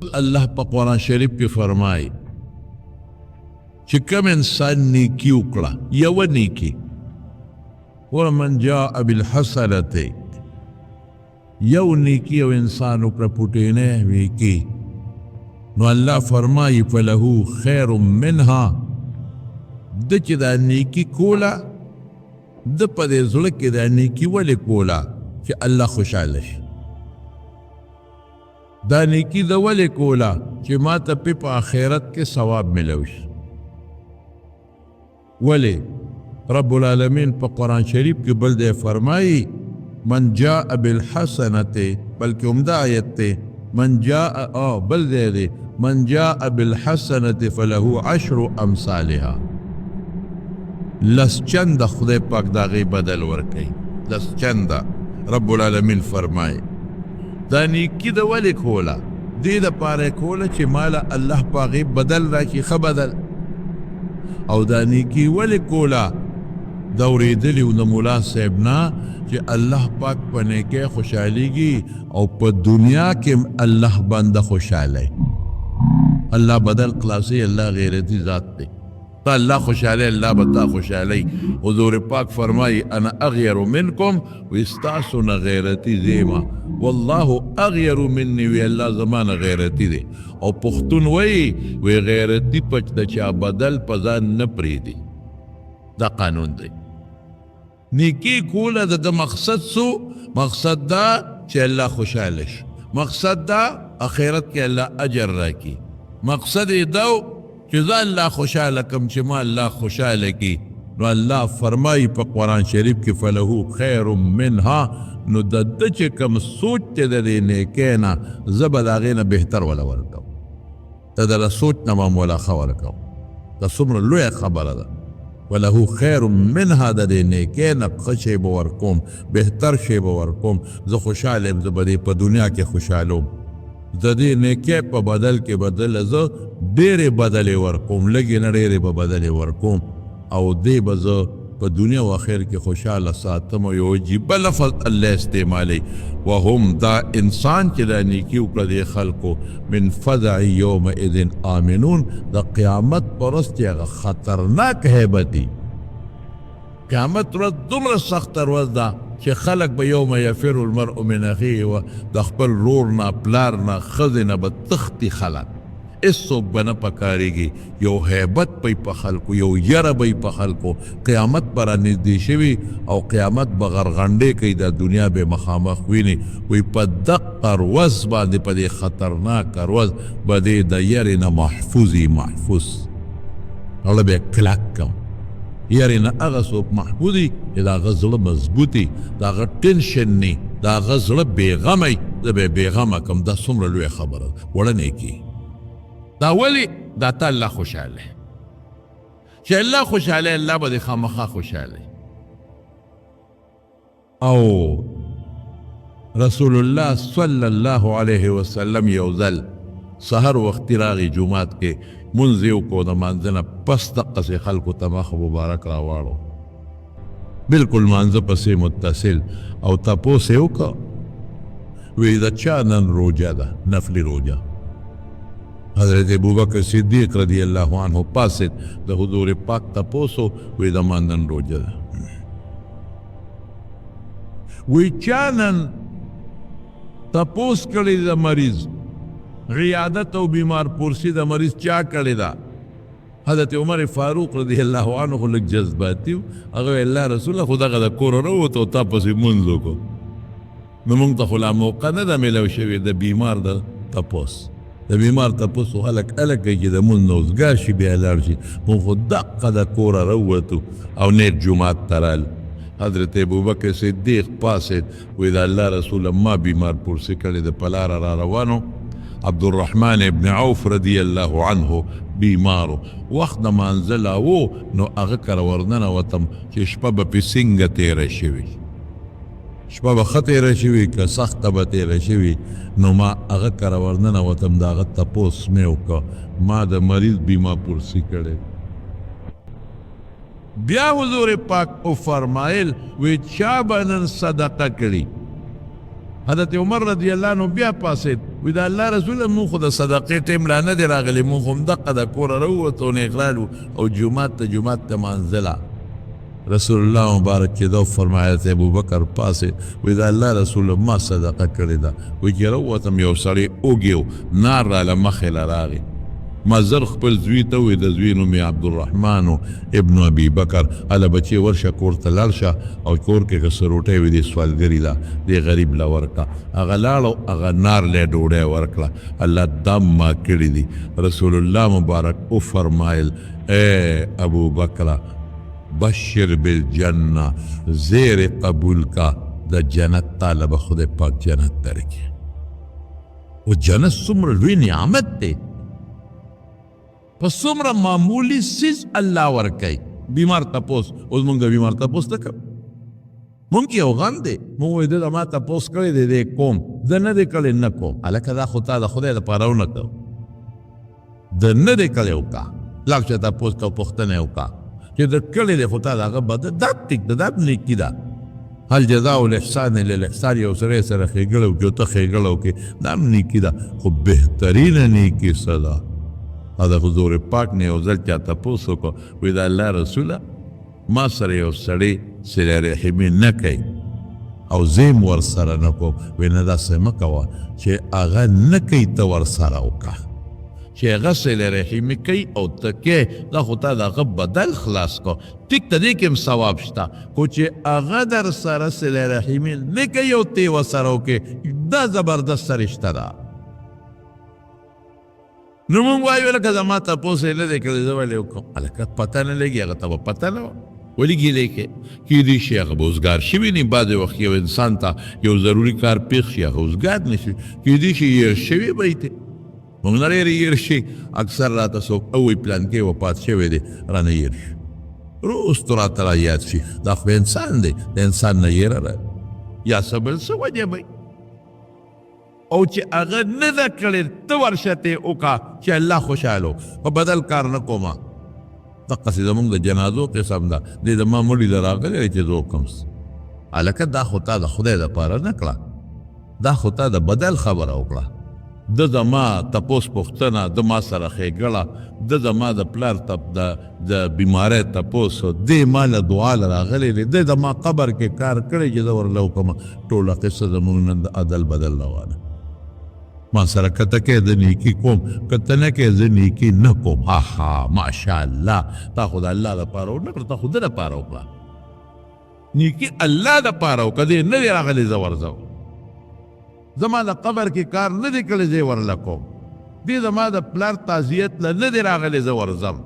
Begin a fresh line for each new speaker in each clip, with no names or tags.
الله په قرآن شریف کې فرمایي چې کوم انسان نیکی وکړه، یوه نیکی، ګوره من جاء بالحسنة، یو نیکی یو انسان وکړه، پوټینه نیکی، نو الله فرمایي فله خیر منها. د چې دا نیکی کوله، د په دې زړه کې دا نیکی ولې کوله؟ چې الله خوشحاله شي. دا نیکی د ولې کوله؟ چې ما ته په آخرت کې ثواب ملو شي. ولې؟ رب العالمین په قرآن شریف کې بل دی فرمایي من جاء بالحسنة، بلکې همدا آیت دی، من جاء او بل دی دی من جاء بالحسنة فله عشر امثالها. لس چنده خدای پاک د هغې بدل ورکوي، لس چنده. رب العالمین فرمایي دا نیکی د ولې کوله؟ دې دپاره یې کوله چې ماله الله په هغې بدل راکړي، ښه بدل. او دا نیکی ولې کوله؟ دا اورېدلي وو د ملا صاحب نه چې الله پاک په نیکۍ خوشحالېږي او په دنیا کې هم الله بنده خوشحاله. الله بدل خلاصوي، الله غیرتي ذات دی. تا الله خوشحاله، الله به تا خوشحالوي. حضور پاک فرمایي انا اغیر منکم، وی ستاسو نه غیرتي زه یم، والله اغیر مني، وی الله زما نه غیرتي دی. او پښتون وایي وی غیرتي پچ د چا بدل په ځان نه پرېږدي، دا قانون دی. نیکی کوله د ده مقصد څه؟ مقصد دا چې الله خوشحاله شي، مقصد دا اخرت کې الله اجر راکړي، مقصد یې دا چې زه الله خوشحاله کم، چې ما الله خوشحاله کړي. نو الله فرمایي په قرآن شریف کې فله خیر منها، نو د ده چې کوم سوچ دی د دې نیکۍ نه، زه به د هغې نه بهتر وله ورکوم، د ده له سوچ نه به هم وله ښه ورکوم. دا څومره لویه خبره ده. وله خیر منها، د دې نیکۍ نه ښه شی به ورکوم، بهتر شی به ورکوم. زه خوشحاله یم، زه به دې په دنیا کې خوشحالوم، د دې نیکۍ په بدل کې به دله زه ډېرې بدلې ورکوم، لږې نه ډېرې به بدلې ورکوم، او دې به زه په دنیا او آخر کې خوشحاله ساتم. یو عجیبه لفظ الله استعمالوي، وهم، دا انسان چې دا نیکي وکړه دې خلکو، من فزع یومئذ آمنون، د قیامت پر ورځ چې هغه خطرناک هیبت دی. قیامت ورځ دومره سخته ورځ ده چې خلک به یوم یفر المرء من اخیه، د خپل ورور نه، پلار نه، ښځې نه به تښتي خلک، هېڅوک به نه پکارېږي. یو هیبت به په خلکو، یو یره به په خلکو. قیامت به رانږدې شوي او قیامت به غرغنډې کوي، دا دنیا به مخامخ ویني. وایي په دقه ورځ باندې، په دې خطرناکه ورځ به دې د یرې نه محفوظ وي، محفوظ. زړه به یې کلک کم. یرې نه هغه څوک محفوظ وي چې د هغه زړه مضبوط وي، د هغه ټینشن نه، د هغه زړه بېغمه وي. زه به یې بېغمه کم. دا څومره لویه خبره ده، وړه نیکي دا. ولې؟ دا ته الله خوشحاله، چې الله خوشحاله، الله به دې خامخا خوشحاله. او رسول الله صلی الله علیه وسلم یو ځل سحر وختي راغی جومات کې، مونځ یې وکړو، د مانځه نه پس دقسې خلکو ته مخ مبارک راواړو، بالکل مانځه پسې متصل، او تپوس یې وکړ، وی د چا نن روژه ده، نفلي روژه؟ حضرت ابوبکر صدیق رضی الله عنه پاڅېد، د حضور پاک تپوس و، وی زما نن روژه ده. وی چا نن تپوس کړی د مریض، عیادت او بیمار پرسی د مریض چا کړی ده؟ حضرت عمر فاروق رضی الله عنه خو لږ جذباتي و، هغه ویل الله رسوله خو دغه د کوره راووت او تا پسې مونځ وکړو، نو مونږ ته خو لا موقع نه ده میلاو شوې د بیمار د تپوس. د بیمار تپوس خو خلک هله کوي چې د مونځ نه وزګار شي بیا لاړ شي، مونږ خو دقه د کوره راووتو او نیټ جومات ته رالو. حضرت ابوبکر صدیق پاڅېد، وایي د الله رسوله ما بیمار پرسي کړې ده، په لاره را روانو، عبدالرحمن ابن عوف رضی الله عنه بیمارو، وخت د مانځه لا وو، نو هغه کره ورننوتم چې شپه به پې څنګه تېره شوي، شپه به ښه تېره شوي که سخته به تېره شوي. نو ما هغه کره ورننوتم، د هغه تپوس مې وکړ، ما د مریض بیمه پرسي کړې. بیا حضور پاک وفرمایل، وی چا به نن صدقه کړي؟ حضرت عمر رضی الله عنه بیا پاڅېد، وی د الله رسول، مونږ خو د صدقې ټیم لا نه دی راغلی، مونږ هم دقه د کوره راووتو، نیغ رالو او جومات ته، جومات ته مانځله. رسول الله مبارک چې دا فرمایل، ته ابوبکر پاسې، وی دا الله رسول، ما صدقه کړې ده. وی چې راووتم، یو سړی اوږی و، نار راله مخې له راغی. ما زر خپل زوی ته وی، د زوی نوم یې عبدالرحمن ابن ابي بکر، هله بچې ورشه، کور ته لاړ شه او کور کې که څه روټۍ وي، دې سوالګري له، دې غریب له ورکړه. هغه لاړ او هغه نار له ډوډۍ ورکړه. الله دا ما کړي دي. رسول الله مبارک وفرمایل، اے ابو بکر، بشر بالجنه، زیر قبول کا د جنت، طالب خدای پاک جنت درکې. او جنت څومره لوی نعمت دی، په څومره معمولی څیز الله ورکوي. بیمار تپوس، اوس مونږ د بیمار تپوس نه کوو، مونږ کې یو غم دی، مونږ وایو ده ما تپوس کړی دی، دی کوم، زه نه دی کړی نه کوم. هلکه دا خو تا د خدای دپاره ونه کړو، د نه دی کړی وکړه، لاړ شه تپوس کوه، پوښتنه یې وکړه چې د کړی دی، خو تا د هغه بدل دا ټیک ده، دا نیکي ده. هل جزاء الاحسان الا الاحسان. یو سړی سره ښېګړه وکړي، ته ښېګړه وکړې، دا هم نیکي ده، خو بهترینه نیکي څه ده؟ او د حضور پاک نه یو ځل چا تپوس وکړو، وایي د الله رسوله، ما سره یو سړی صله رحمي نه کوي او زه هم ورسره نه کوم. وایي نه، داسې مه کوه، چې هغه نه کوي ته ورسره وکړه، چې هغه صله رحمي کوي او ته کوې، دا خو تا د هغه بدل خلاص کړو، ټیک ته دې کې هم ثواب شته، خو چې هغه در سره صله رحمي نه کوي او ته ورسره وکړې، دا زبردسته رشته ده. نو مونږ وایو لکه زما تپوس یې نه دی کړی، زه ولې وکړم؟ هلکه پته نه لګي، هغه ته به پته نه وه، ولې ګیلې کوې؟ کېدای شي هغه به وزګار شوي نه، بعضې وخت یو انسان ته یو ضروري کار پېښ شي، هغه وزګار نه شي، کېدای شي هېر شوی به وي. ته مونږ نه ډېر هېر شي، اکثر راته څوک ووایي پلانکی وفات شوی دی، رانه هېر شي، وروسته راته را یاد شي. دا خو انسان دی، د انسان نه هېره ده یا څه بل څه وجه به. او چې هغه نه ده کړې ته ورشه ته وکړه چې الله خوشحاله، په بدل کار نه کومه. دقسې زمونږ د جنازو قسم ده، دې زما مړي له راغلی چې زه وکړم. هلکه دا خو تا د خدای دپاره نه کړه، دا خو تا د بدل خبره وکړه. د زما تپوس پوښتنه، د ما سره ښېګړه، د زما د پلار د بیمارۍ تپوس، دې ما له دعا له راغلی دی، د زما قبر کې کار کړی چې زه ورله وکړم. ټوله قصه زمونږ نن د عدل بدل روانه. ما سره که ته کوې زه نیکي کوم، که ته نه کوې زه نیکي نه کوم. ها، ماشاءالله، تا خو د الله دپاره ونه کړه، تا خو ده دپاره وکړه. نیکي الله دپاره وکړه، دی نه دی راغلی زه ورځم، زما د قبر کې کار نه دی کړی زه یې ورله کوم، دی زما د پلار تعزیت له نه دی راغلی زه ورځم،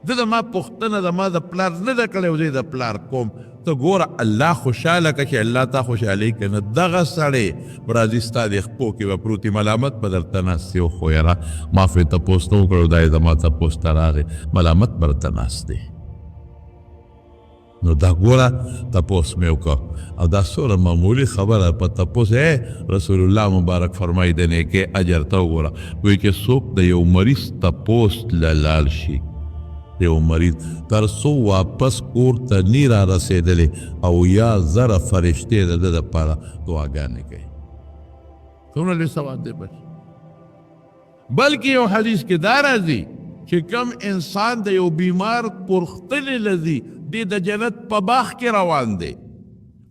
ده زما پوښتنه زما د پلار نه ده کړې او زه یې د پلار کوم. ته ګوره الله خوشحاله که چې الله تا خوشحالوي که نه، دغه سړی به راځي ستا دې خپو کې به پروت وي، ملامت به درته ناست دی، خو یاره ما خو یې تپوس نه وکړو، دا یې زما تپوس ته راغی، ملامت به درته ناست دی. نو دا ګوره تپوس مې وکړ، او دا څومره معمولي خبره په تپوس. رسول الله مبارک فرمایي، د نیکۍ اجر ته وګوره، وایي چې څوک د یو مریض تپوس له لاړ شي، یو مریض تر څو واپس کور ته نی را رسېدلی او یا زره فرشتې د ده دپاره دعاګانې کوي. څومره لوی ثواب دی. بلکې یو حدیث کې دا راځي چې کم انسان د یو بیمار پوښتنې لذي، دی د جنت په باغ کې روان دی.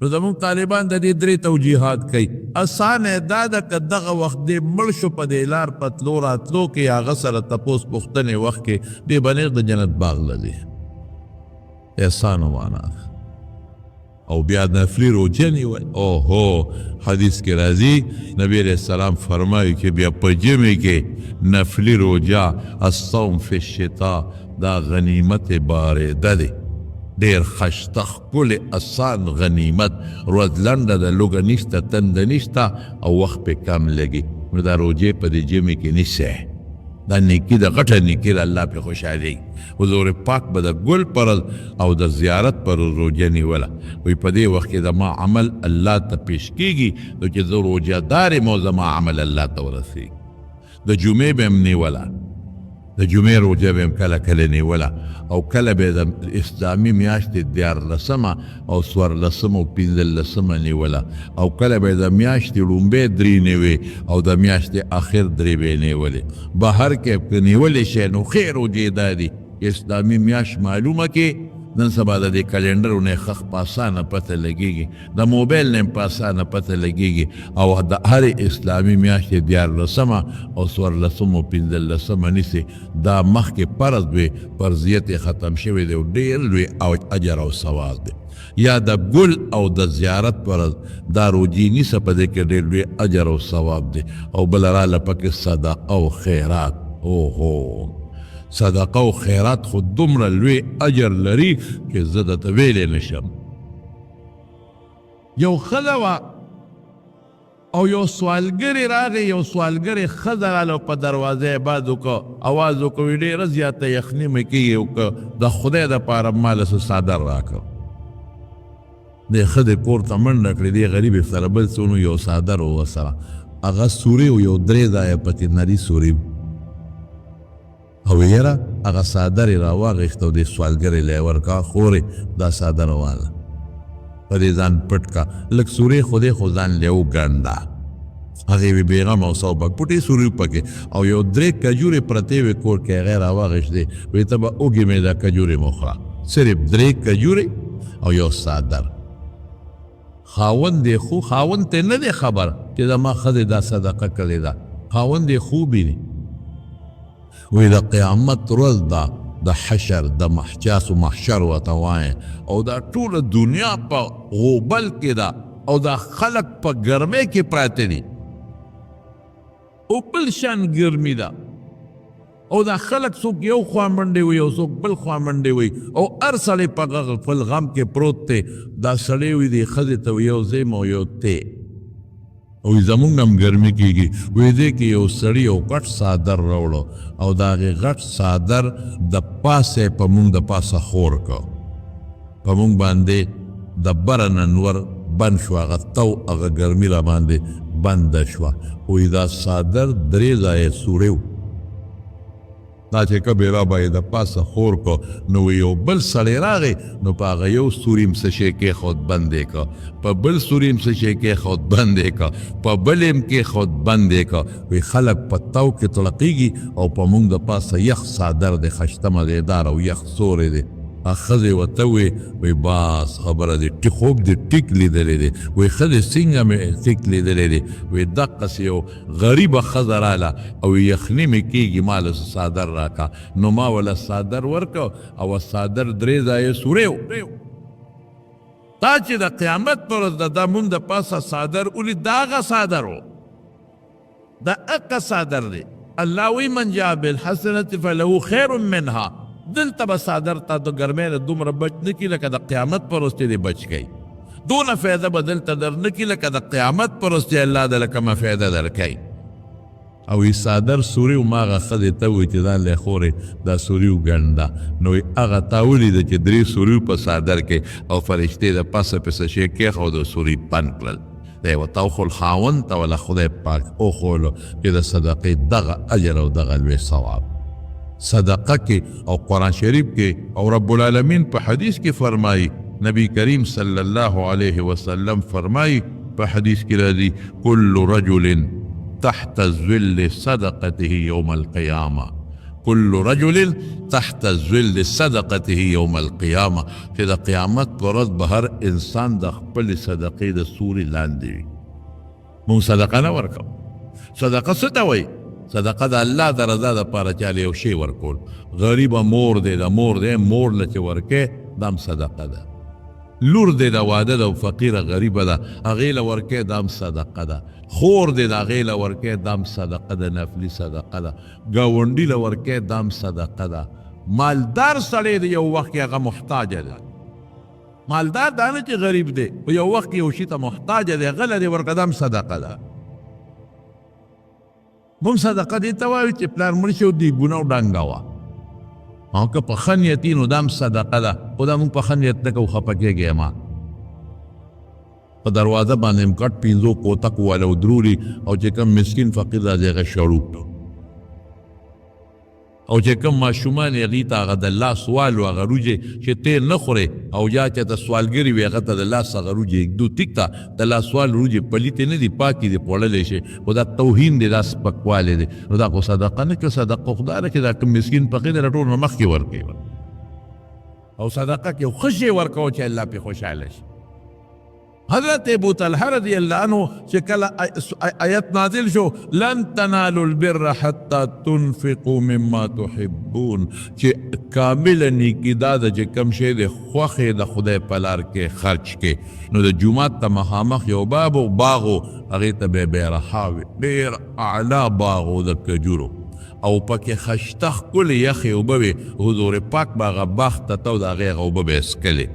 نو زموږ طالبان د دې درې توجیهات کوي. اسانه دا ده که دغه وخت دی مړ شو په دې لار په تلو راتلو کې، هغه سره تپوس پوښتنې وخت کې، دی به نېغ د جنت باغ له ځي. اسانه معنا ده. او بیا نفلي روژه نیول، اوهو، حدیث کې راځي، نبی علیه السلام فرمایي چې بیا په ژمي کې نفلي روژه، الصوم فی الشتاء، دا غنیمت بارېده دی، ډېر خشته ښکلی اسان غنیمت. ورځ لنډه ده، لوږه نشته، تنده نشته او وخت پې کم لګي، نو دا روژې په دې ژمي کې نیسې، دا نیکي ده، غټه نیکي ده، الله پې خوشحالېږي. حضور پاک به د ګل پر ورځ او د زیارت پر ورځ روژه نیوله، وایي په دې وخت کې زما عمل الله ته پیش کېږي، نو چې زه روژه دار یم او زما عمل الله ته ورسېږي. د جمعې به هم نیوله. د جمعې روژه به هم کله کله نیوله او کله به د اسلامي میاشتې دیارلسمه او څوارلسمه او پنځلسمه نیوله او کله به د میاشتې ړومبی درې نیوې او د میاشتې اخر درې به یې نیولې. بهر کې که نیولی شی نو ښې روژې دا دي چې اسلامي میاشت معلومه کړې. نن سبا د دې کلینډرو نه ښه په اسانه پته لګېږي، د موبایل نه هم په اسانه پته لګېږي او د هرې اسلامي میاشتې دیارلسمه او څوارلسمه او پنځلسمه نیسې. دا مخکې فرض وي، فرضیت یې ختم شوی دی او ډېر لوی اجر او ثواب دی. یا د ګل او د زیارت پر ورځ دا روژې نیسه، په دې کې ډېر لوی اجر او ثواب دی. او بله راله پکې صدقه او خیرات. اوهو، صدقه او خیرات خو دومره لوی اجر لري چې زه درته ویلی نه شم. یو ښځه وه او یو سوالګری راغی، یو سوالګری ښځه راله او په دروازه یې باز وکړ، اواز وکړ، وی ډېره زیاته یخني مې کېږي او که د خدای دپاره ما له څه څادر راکړه. دې ښځې کور ته منډه کړې، دې غریبې سره بل څه ونه، یو څادر و ورسره، هغه سوری و، یو درې ځایه پکې نري سوری و. او یره هغه څادر یې راواخیست او دې سوالګرې له یې ورکړه، خورې دا څادر واله، په دې ځان پټ کا، لږ سوری خو دی خو ځان له وګنډه. هغې وی بېغمه اوسه او پټې سوري پکې او یو درې کجورې پرتې وې کور کې، هغې راواخیستې، وی ته به وږې مې دا کجورې مو خوره. صرف درې کجورې او یو څادر. خاوند یې خو خاوند ته نه دی خبر چې زما ښځې دا صدقه کړې ده، خاوند یې خوب ویني. وی د قیامت ورځ ده، د حشر د محچاسو محشر ورته وایې، او دا ټوله دنیا په غوبل کې ده او دا خلک په ګرمۍ کې پراته دي او بل شان ګرمي ده، او دا خلک څوک یو خوا منډې وي او څوک بل خوا منډې وي او هر سړی په خپل غم کې پروت دی. دا سړی وي دې ښځې ته یو زه یم او یو ته، او زمونږ هم ګرمي کېږي. وی دې کې یو سړي یو غټ څادر راوړو او د هغې غټ څادر د پاسه یې په مونږ د پاسه خور کړ، په مونږ باندې د بره نه نور بند شو، هغه تاو هغه ګرمي را باندې بنده شوه. وی دا څادر درې ځایه سوری و، دا چې کبې را به یې د پاسه خور کړ، نو یو بل سړی راغی، نو په هغه یو سوري هم څه شی کېښود بند یې کړ، په بل سوري هم څه شی کېښود بند یې کړ، په بل یې هم کېښود بند یې کړ. وی خلک په تاو کې تړقېږي او په موږ د پاسه یخ څادر دی، خشته مزېدار او یخ سوری دی. ښځې ورته ووی، وی باس خبره دې ټیک، خوب دې ټیک لیدلی دی. وی ښځې څنګه مې ټیک لیدلی دی؟ وی دقسې یو غریبه ښځه راله او یخني مې کېږي، ما له څه څادر راکړه، نو ما وله څادر ورکړ او څادر درې ځایه سوری و. تا چې د قیامت پر ورځ د دا مونږ د پاسه څادر ولید، دا هغه څادر و، دا اقا څادر دی. الله وی من جاء بالحسنة فله خیر منها. دلته به څادر تا د ګرمۍ نه دومره بچ نه کړي لکه د قیامت پر ورځ چې دې بچ کوي، دونه فایده به دلته در نه کړي لکه د قیامت پر ورځ چې الله دله کومه فایده درکوي. او یې څادر سوری و، ما هغه ښځې ته وویل چې ځان له خورې دا سوري وګنډه، نو یې هغه تا ولیده چې درې سوري په څادر کې او فرشتې د پاسه پې څه شی کېښود او سوري بند کړل. دی ورته وښول، خاوند ته وله خدای پاک وښولو چې د صدقې دغه اجر او دغه لوی ثواب صدقه کې او قرآن شریف کې او رب العالمین په حدیث کې فرمایي، نبی کریم صلی الله علیه وسلم فرمایي، په حدیث کې راځي، کل رجل تحت ظل صدقته یوم القیامه، کل رجل تحت ظل صدقته یوم القیامه، چې د قیامت پر ورځ به هر انسان د خپلې صدقې د سوري لاندې وي. موږ صدقه نه ورکوو. صدقه څه ته وایي؟ صدقه د الله د رضا دپاره چا له یو شی ورکول. غریبه مور دی، د مور دی، مور له چې ورکې دا هم صدقه ده. لور دی، د واده ده او فقیره غریبه ده، هغې له ورکې دا هم صدقه ده. خور دی، د هغې له ورکې دا هم صدقه ده، نفلي صدقه ده. ګاونډي له ورکې دا هم صدقه ده. مالدار سړی دی، یو وخت کې هغه محتاج دی. مالدار دا نه چې غریب دی، خو یو وخت کې یو شي ته محتاج دی، هغه له دې ورکړه، دا هم صدقه ده. موږ صدقه دې ته وایو چې پلار مړ شي او دې ګناه ډنګه وه، او که په ښه نیت یې نو دا هم صدقه ده، خو دا موږ په ښه نیت نه کوو، خفه کېږئ مه. په دروازه باندې هم کټ پنځو کوتکو والا ودرولي او چې کوم مسکین فقیر راځي هغه شړو. او چې کوم ماشومان یې هغوی ته هغه د لاس والو هغه روجې چې ته نه خورې او یا چې ته سوالګري وي هغه ته د لاس هغه روجې ږدو، ټیک ده، د لاس والو روجې پلیتې نه دي، پاکې دي، خوړلی شي، خو دا توهین دی، دا سپکوالی دی، نو دا خو صدقه نه کړه. صدقه خو دا ده چې دا کوم مسکین فقیر دی، دا ټولو نه مخکې ورکوي او صدقه کې ښه شی ورکوه چې الله پرې خوشحاله شي. حضرت ابو طلحه رضی الله عنه چې کله آیت نازل شو، لن تنالوا البر حتى تنفقوا مما تحبون، چې کامل نیکی دا ده چې کم شی د خوښې د خدای په لار کې خرج کې. نو د جومات ته مخامخ یو باب او باغ و، هغې ته به بیرحا وي، ډېر اعلی باغ و د کجورو، او پکې خشته ښکلې یخې اوبه وې. حضور پاک به هغه باغ ته ته او د هغې هغه اوبه به یې څښلې.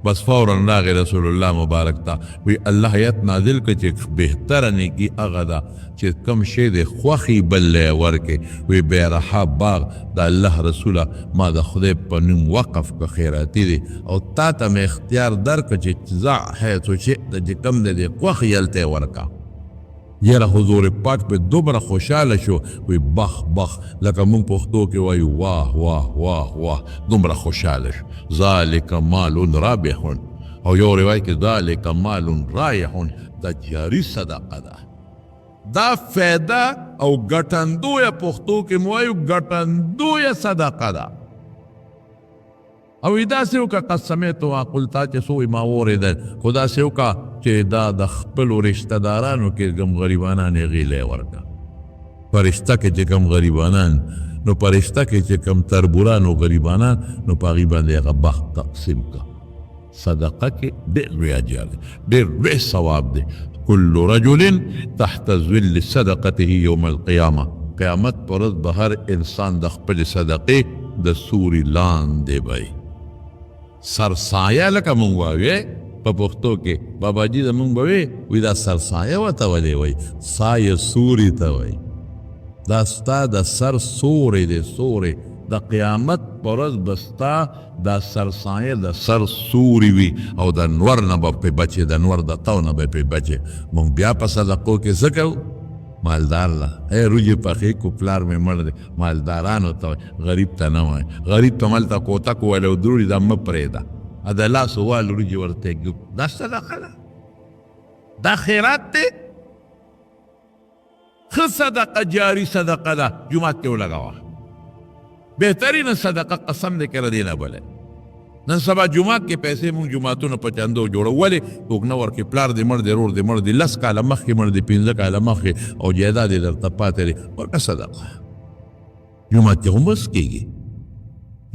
بس فورا راغی رسول الله مبارک ته، وی الله آیت نازل کړ چې بهتره نیکی هغه ده چې کم شی د خوښي بل له ورکې. وی بیرحا باغ د الله رسوله ما د خدای په نوم وقف که خیراتی دی، او تا ته مې اختیار درکړ چې ځه حیث شئت، چې کم دی د خوښي هلته یې ورکه. یاره حضور پاک په دومره خوشاله شو، وی بخ بخ، لکه مونږ پښتو کې وایو واه واه واه واه، دومره خوشاله شو. ذالک مال رابح، او یو روایت کې ذالک مال رایح، دا جاری صدقه ده، دا فایده او ګټندویه، پښتو کې مو وایو ګټندویه صدقه ده. او داسې وکړه، قد سمعت وقلت، چې څو ما واورېدل، خو داسې وکړه چې دا د خپلو رشته دارانو کې کوم غریبانان هغې له یې ورکړه. په رشته کې چې کوم غریبانان، نو په رشته کې چې کوم تربوران او غریبانان، نو په هغې باندې هغه بخت تقسیم کړه. صدقه کې ډېر لوی اجر دی، ډېر لوی ثواب دی. کل رجل تحت ظل صدقته یوم القیامه، قیامت پر ورځ به هر انسان د خپلې صدقې د سوري لاندې به سرسایه، لکه مونږ وایو په پښتو کې، بابا جي زمونږ به وي، وي دا سرسایه ورته ولې وایي؟ سایه سوري ته وایي. دا ستا د سر سوری دی، سوری. د قیامت پر ورځ به ستا دا سرسایه د سر سوري وي او د نور نه به پرې بچې، د نور د تاو نه به پرې بچې. مونږ بیا په صدقو کې څه کوو؟ مالدار له ای روجې پخې کو، پلار مې مړ دی، مالدارانو ته وایي، غریب ته نه وایي. غریب ته ملته کوتک وویل او دروړي، دا مه پرېږده، د لاسو وال وریجې ورته ږدو. دا صدقه ده، دا خیرات دی، ښه صدقه جاری صدقه ده، جومات کې ولګوه، بهترینه صدقه، قسم دې کړه دې نه بله. نن سبا جومات کې پیسې مونږ جوماتونه په چندو جوړو، ولې څوک نه ورکوي؟ پلار دې مړ دی، ورور دې مړ دی، 10 کاله مخکې مړ دی، 5 کاله مخکې، او جایداد یې درته پاتې دی، ورکه صدقه. جومات کې هم بس کېږي،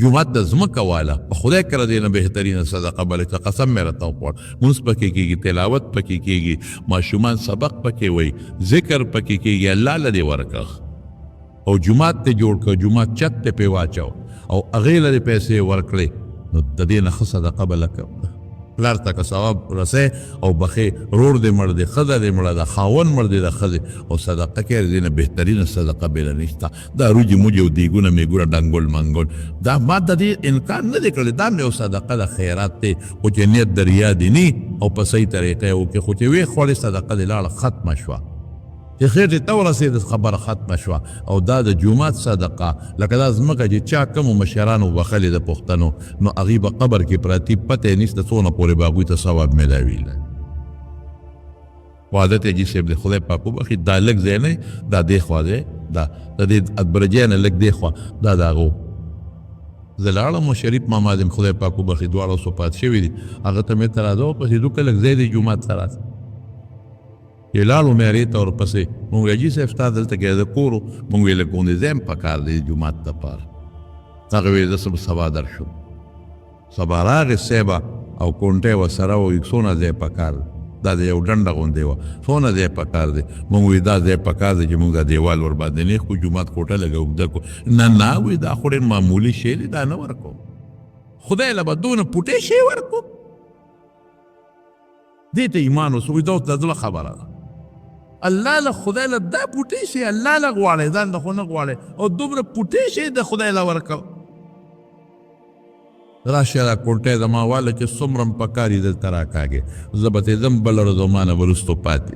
جومات د ځمکه واله، په خدای کره دې نه بهترینه صدقه بله چې قسم مې راته وخوړ. لمونځ پکې کېږي، تلاوت پکې کېږي، ماشومان سبق پکې وایي، ذکر پکې کېږي، الله له دې ورکړه. او جومات ته جوړ کړ، جومات چت ته پې واچو او هغې له دې پیسې ورکړې، نو د دې نه ښه صدقه بله کوم ده؟ پلار ته که ثواب رسې او بخې، رور دې مړ دی، ښځه دې مړه ده، خاوند مړ دی د ښځې، او صدقه کې د دې نه بهترینه صدقه بله نشته. دا روجې موجې او دیګونه میګونه ډنګول منګول، دا ما د دې انکار نه دی کړی، دا هم یو صدقه ده، خیرات دی، خو چې نیت د ریا دې نی او په صحیح طریقه یې وکړې، خو چې ویې خوړې صدقه دې لاړه ختمه شوه، چې خېټې ته ورسېده خبره ختمه شوه. او دا د جومات صدقه، لکه دا ځمکه چې چا کومو مشرانو بخښلې د پښتنو، نو هغوی به قبر کې پراتي، پته یې نشته څونه پورې به هغوی ته ثواب میلاویږي. وعده ته جي صاحب د خدای پاک وبخښي، دا لږ ځای نه، دا دې خوا دی، دا د دې ادبرجۍ نه لږ دې خوا دا د هغو. زه لاړم او شریف ماما دې خدای پاک وبخښي، دواړه اوس وفات شوي دي، هغه ته مې ته راځه ورپسې ځو، که لږ ځای دی جومات ته راځه. چې لاړو مې ته ورپسې، مونږ ویل جي صاحب ستا دلته کې د کور و، مونږ ویل لږ غوندې ځای هم پکار دی جومات دپاره. هغه ویل زه سبا درشم. سبا راغی صاحبه او کونټه ورسره وه، څونه ځای پکار دی؟ دا د یو ډنډه غوندې وه، څونه ځای پکار دی؟ مونږ ویل دا ځای پکار دی چې مونږ دا دیوال ورباندې نیغ کړو، جومات کوټه لږه اوږده کړو. نه نه وی دا خو ډېر معمولي شی دی، دا نه ورکوم، خدای له به دونه پوټی شی ورکوم؟ دې ته ایمان اوس وایي، دا اوس د زړه خبره ده. الله له خدای له دا پوټی شی الله له غواړی، ځان له خو نه غواړی، او دومره پوټی شی د خدای له ورکوم. راشه دا کوټه زما واله چې څومره هم پکار دي دلته راکاږې، زه به ترې ځم، بله ورځ ما نه به وروستو پاتې.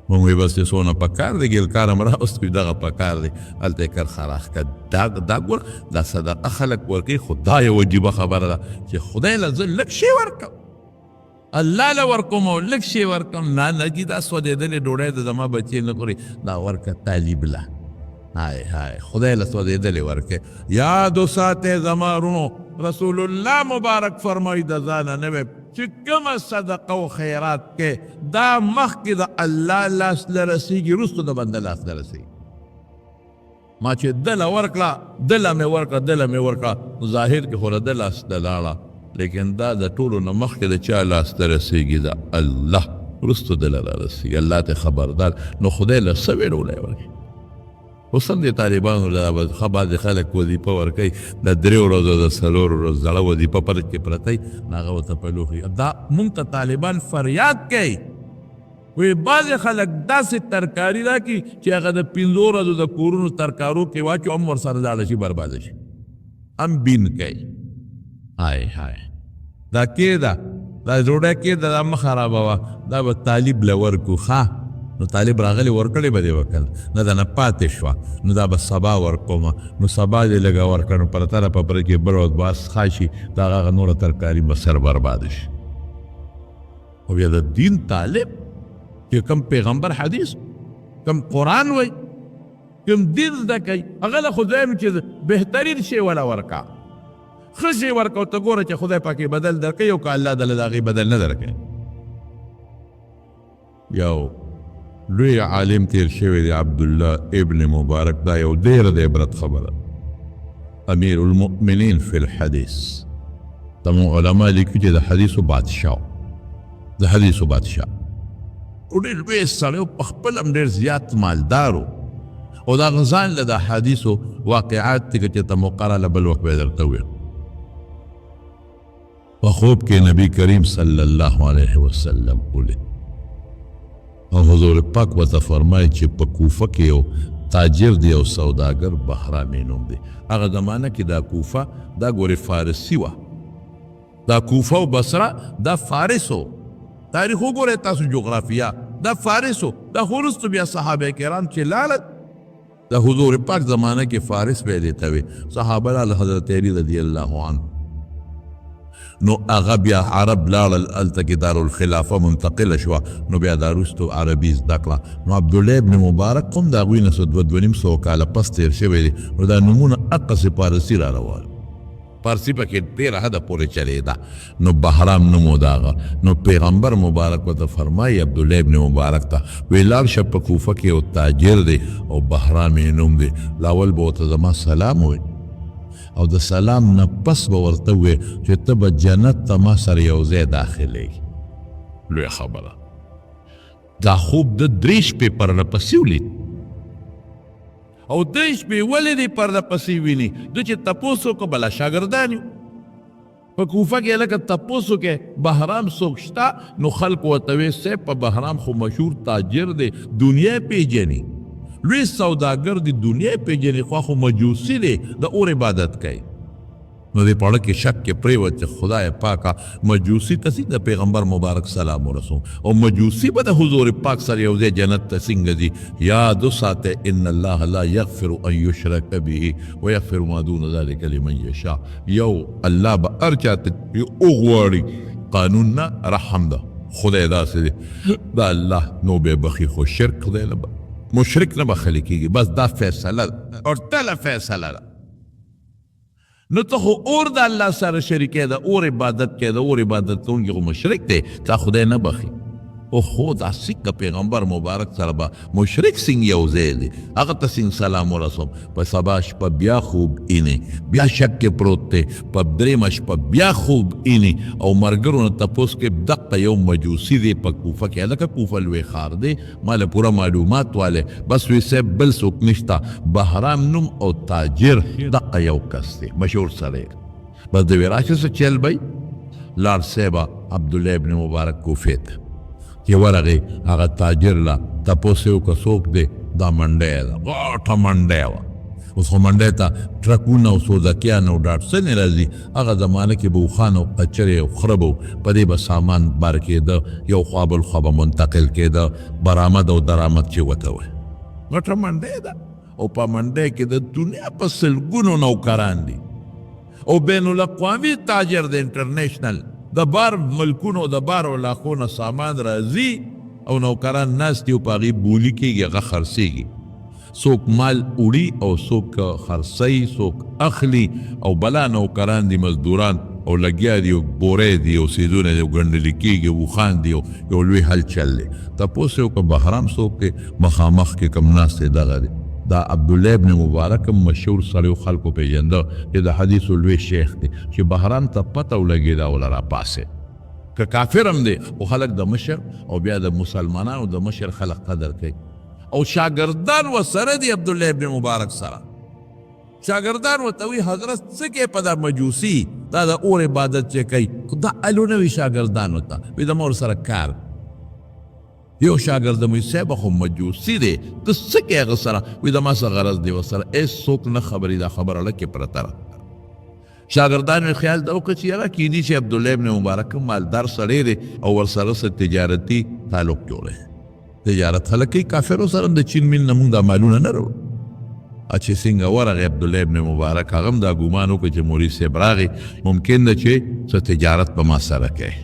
مونږ وی بس څونه پکار دی، ګلکار هم راوست، دغه پکار دی، هلته یې کرښه راښکه. دا ګوره، دا صدقه خلک ورکوي، خو دا یو عجیبه خبره ده چې خدای له زه لږ شی ورکوم، الله له ورکوم او لږ شی ورکوم. نه نه جي، دا سوځېدلې ډوډۍ د زما بچې نه خوري، دا ورکه طالب له. های های، خدای له سوځېدلې ورکې. یاد وساتئ زما وروڼو، رسول الله مبارک فرمایي د ځانه نه وی چې کومه صدقه او خیرات کې دا مخکې د الله لاس له رسېږي، وروسته د بنده لاس له رسېږي. ما چې دله ورکړه، دله مې ورکړه، دله مې ورکړه، نو ظاهر کې خو د ده لاس ته لاړه، لیکن دا د ټولو نه مخکې د چا لاس ته رسېږي؟ د الله، وروسته دله را رسېږي. الله ته خبردار. نو خدای له څه وی ډوډۍ ورکړي؟ اوس هم د طالبانو له ښه بعضې خلک وظیفه ورکوي، د 3 ورځو د 4 ورځو زړه وظیفه پر کې پرته وي، نو هغه ورته په لوښي. دا مونږ ته طالبان فریاد کوي، وایي بعضې خلک داسې ترکاري راکړي چې هغه د 5 ورځو د کورونو ترکارو کې واچو، هم ورسره لاړه شي، برباده شي، هم بین کوي. های های، دا کېده، دا ډوډۍ کېده، دا مه خرابوه، دا به طالب له ورکړو. ښه، نو طالب راغلی ورکړې به دې وکړ، نه دا نه پاتې شوه، نو دا به سبا ورکوم، نو سبا دې لږه ورکړه، نو پرته را په پرې کې بل ورځ به ښه شي، دا هغه نوره ترکاري به سر برباده شي. او بیا د دین طالب چې کوم پیغمبر حدیث، کوم قرآن وایي، کوم دین زده کوي، هغه له خدای چې بهترین شی وله ورکړه، ښه شی ورکړه، او ته ګوره چې خدای پاکې بدل درکوي او که الله دله د هغې بدل نه درکوي. یو لوی عالم تیر شوی دی، عبدالله ابن مبارک، دا یو ډېره د عبرت خبره، امیر المؤمنین فی الحدیث. زموږ علما لیکي چې د حدیثو بادشاه، د حدیثو بادشاه، او ډېر لوی سړی و، په خپل هم ډېر زیات مالدار و، او د هغه ځان له د حدیثو واقعات دي که چېرته موقع راله بل وخت به یې درته ووایم. په خوب کې نبی کریم صلی الله علیه وسلم ولید، او حضور پاک ورته فرمایي چې په کوفه کې یو تاجر دی او سوداګر، بهرام یې نوم دی. هغه زمانه کې دا کوفه دا ګورې فارسي وه، دا کوفه او بصره دا فارس و. تاریخ وګورئ تاسو، جغرافیا، دا فارس و. دا خو وروسته بیا صحابه کرام چې لاړل، د حضور پاک زمانه کې فارس به دې ته وي، صحابه لاړل حضرت علی رضی الله عنه، نو هغه بیا عرب لاړل، هلته کې دارالخلافه منتقله شوه، نو بیا دا وروستو عربي زده کړه. نو عبدالله ابن مبارک هم د هغوی نه څه 2-2.5 کاله پس تېر شوی دی، نو دا نومونه هقسې پارسي را روان، پارسي پکې ډېره حده پورې چلېده. نو بهرام نوم و د هغه. نو پیغمبر مبارک ورته فرمایي عبدالله ابن مبارک ته، وایي لاړ شه په کوفه کې یو تاجر دی او بهرام یې نوم دی، لاول به ورته زما سلام ووایي، او د سلام نه پس به ورته ووایي چې ته به جنت ته ما سره یو ځای داخلېږي. لویه خبره، دا خوب د 3 شپې پرله پسې ولید، او 3 شپې ولې دې پرله پسې ویني؟ ده چې تپوس وکړ، بلا شاګردان یو په کوفه کې، لکه تپوس وکړ بهرام څوک شته؟ نو خلکو ورته ویل صاحب په بهرام خو مشهور تاجر دی، دنیا پېژني، لوی سوداګر دی، دنیا پېژني، خو مجوسي دی، د اور عبادت کوي. نو دې په اړه کې شک کې پرېوت چې خدای پاکه مجوسي ته څنګه پیغمبر مبارک سلام ورسوم، او مجوسي به د حضور پاک سره یو ځای جنت ته څنګه ځي؟ یاد وساته ان الله لا یغفر ان یشرک به ویغفر ما دون ذلک لمن یشاء. یو الله به هر چا ته وغواړي، قانون نه رحم ده، خدای داسې دی، دا الله نو به بخي، خو شرک خدای نه مشرک نه بخښل کېږي. بس دا فیصله ده، او ټله فیصله ده. نو ته خو اور د الله سره شریکې، د اور عبادت کې، د اور عبادت کوونکی خو مشرک دی، تا خدای نه بخښي. او خو دا څنګه پیغمبر مبارک سره به مشرک څنګه یو ځای دی، هغه ته څنګه سلام ورسوم؟ په سبا شپه بیا خوب ایني، بیا شک کې پروت دی، په درېیمه شپه بیا خوب ایني، او ملګرو نه تپوس کې دقه یو مجوسي دی په کوفه کې، هلکه کوفه لوی ښار دی، ما له پوره معلومات والی، بس وی صاحب بل څوک نشته، بهرام نوم او تاجر دقه یو کس دی، مشهور سړی. بس د وی راشه څه چل به لاړ صاحبه عبدالله ابن مبارک کوفې ته چې ورغی، هغه تاجر له تپوس یې وکړ څوک دی؟ دا منډی ده، غټه منډی وه. اوس خو منډۍ ته ټرکونه او سوزکیان او ډاټسنې راځي، هغه زمانه کې به اوښان او قچرې او خره به وو، په دې به سامان بار کېده، یو خوا بل خوا به منتقل کېده، برآمد او درآمد چې ورته وایي. غټه منډۍ ده او په منډۍ کې د دنیا په سلګونو نوکران دي او بین الاقوامي تاجر د انټرنیشنل د بار ملکونو د بار علاقو نه سامان راځي او نوکران ناست دي او په هغې بولي کېږي، هغه خرڅېږي. څوک مال وړي او څوک خرڅوي، څوک اخلي او بلا نوکران دي، مزدوران او لګیا دي او بورې دي او څیزونه دي او ګنډلي کېږي او اوښان دي او یو لوی هلچل دی. تپوس یې وکړه بهرام څوک دی؟ مخامخ کې کوم ناست دی دغه دی. دا عبدالله ابن مبارک هم مشهور سړی و، خلکو پېژنده چې د حدیثو لوی شیخ دی. چې بهرام ته پته ولګېده او له راپاڅېد، که کافر هم دی خو خلک د مشر او بیا د مسلمانانو د مشر خلک قدر کوي او شاګردان ورسره دي. عبدالله ابن مبارک سره شاګردان ورته وایي حضرت څه کوې په دا مجوسي، دا د اور عبادت چې کوي، خو دا الو نه وي شاګردانو ته، وایي زما ورسره کار. یو شاګرد مې صاحب خو مجوسي دی، ته څه کوې هغه سره؟ وایي زما څه غرض دی ورسره، هېڅ څوک نه خبري، دا خبره لکې پرته ده. شاګردان مې خیال دا وکړ چې یاره کیدی چې عبدالله ابن مبارک هم مالدار سړی دی او ورسره څه تجارتي تعلق جوړوي. تجارت خلک کوي، کافرو سره هم د چین مین نه موږ دا مالونه نه راوړو. چې څنګه ورغی عبدالله ابن مبارک، هغه هم دا ګومان وکړ چې مولوي صاحب راغی، ممکن ده چې څه تجارت به ما سره کوي.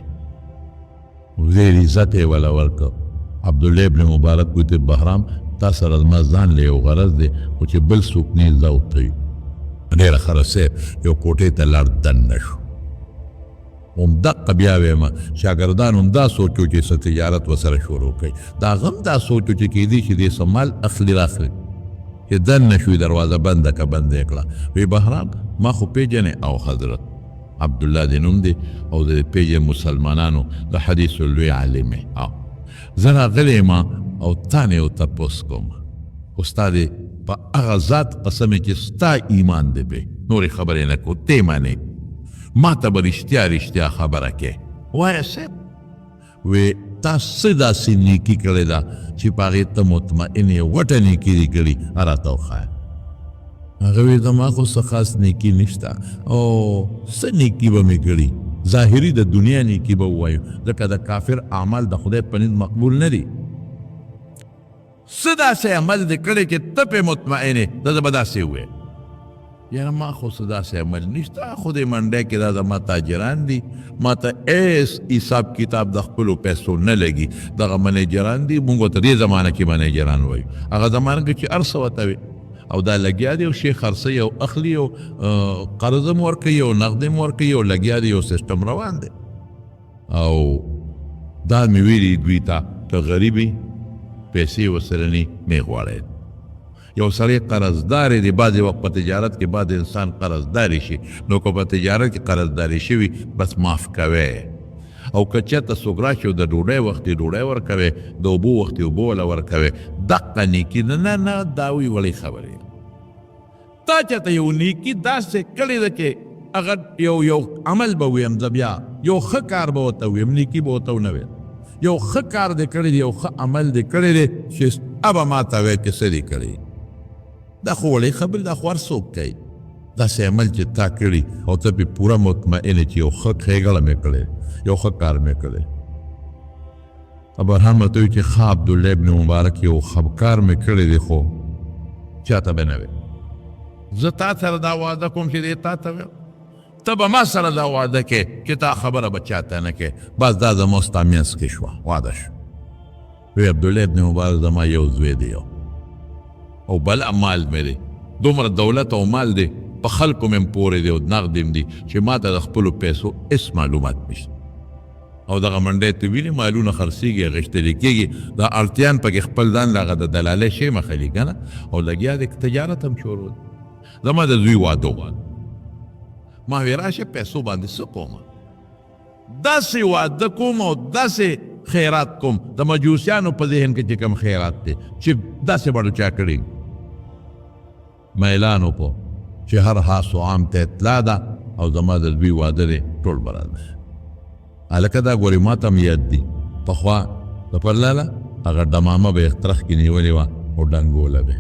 ډېر عزت یې وله ورکړ. عبدالله ابن مبارک ویل بهرام تا سره زما ځان له یو غرض دی، خو چې بل څوک نه زه او ته یو. ډېره ښه صاحب یو کوټې ته لاړ، دننه شو. همدقه بیا وایم شاګردان هم دا سوچ و چې څه تجارت ورسره شروع کوي، دا هغه هم دا سوچ و چې کیدای شي دې څه مال اخلي راخلي. چې دننه شوې دروازه بنده که بنده یې کړه. وی بهرام ما خو پېژنې؟ او حضرت عبدالله دې نوم دی او زه دې پېژنم، مسلمانانو د حدیثو لوی عالم یې. او زه راغلی یم او تا نه یو تپوس کوم، خو ستا دې په هغه ذات قسم چې ستا ایمان دی پرې، نورې خبرې نه کوو، ته منې ما ته به رښتیا رښتیا خبره کې. وایه صاحب. وی تا څه داسې نیکي کړې ده چې په هغې ته مطمئن یې، غټه نیکي دې کړي، راته وښایه. هغه وی زما خو څه خاص نیکي نشته او څه نیکي به مې کړي، ظاهري د دنیا نیکي به ووایو، ځکه د کافر اعمال د خدای په نزد مقبول نه دي. څه داسې عمل دې کړی چې ته پرې مطمئن یې؟ زه به داسې ووایم یاره ما خو څه داسې عمل نشته، خو دې منډۍ کې دا زما تاجران دي، ما ته هېڅ حساب کتاب د خپلو پیسو نه لګي، دغه منیجران دي، موږ ورته دې زمانه کې منیجران وایو، هغه زمانه کې چې هر څه ورته وي او دا لګیا دی او شی خرڅوي او اخلي او قرض هم ورکوي او نقد هم ورکوي او لګیا دی، یو سیستم روان دی. او دا مې ویلي دوی ته که غریب پیسې ورسره نی مې غواړی. یو سړی قرضدار دی، بعضې وخت په تجارت کې بعض انسان قرضدار شي، نو که په تجارت کې قرضداري شوي بس معاف کوي، او که چېرته څوک راشي او د ډوډۍ وخت یې ډوډۍ ورکوي، د اوبو وخت یې اوبه وله ورکوي، دقه نیکي ده. نه نه دا وی وړې خبرې، تا چېرته یو نیکي داسې کړې ده چې هغه یو یو عمل به ویم، زه بیا یو ښه کار به ورته ویم، نیکي به ورته ونه ویم، یو ښه کار دې کړی دی، یو ښه عمل دې کړی دی چې ابه ما ته وایې چې څه دې کړي. دا خو وړې خبرې، دا خو هر څوک کوي. داسې عمل چې تا کړي او ته پرې پوره مطمئن یې چې یو ښه ښېګړه مې کړې، یو ښه کار مې کړی. ابرهام ورته وویل چې ښه عبدالله ابن مبارک یو ښه کار مې کړی دی، خو چاته به نه وې. زه تا سره دا وعده کوم چې دې تا ته وایم، ته به ما سره دا وعده کې چې تا خبره به چاته نه کې، بس دا زما ستا منځ کې شوه، وعده شو. وی عبدالله ابن مبارک زما یو زوی دی یو او بل مال مې دی، دومره دولت او مال دی په خلکو مې هم پورې دی او نغد هم دي چې ما ته د خپلو پیسو هېڅ معلومات نشته. او دغه منډۍ ته وینې مالونه خرڅېږي، غښتلي کېږي، دا اړتیان پکې خپل ځان له هغه د دلالۍ شی مخلي که نه، او لګیا دی تجارت هم شروع دی. زما د زوی واده و، ما وی راشه پیسو باندې څه کوم، داسې واده کوم او داسې خیرات کوم د مجوسیانو په ذهن کې چې کوم خیرات دی چې داسې بډو چا کړي. ما اعلان وکړو چې هر خاص و عام ته اطلاع ده او زما د زوی واده دی، ټول به راځي. هلکه دا ګورې ما ته هم یاد دي، پخوا د پرلاله هغه ډمامه به یې ترخ کې نیولې وه او ډنګوله به.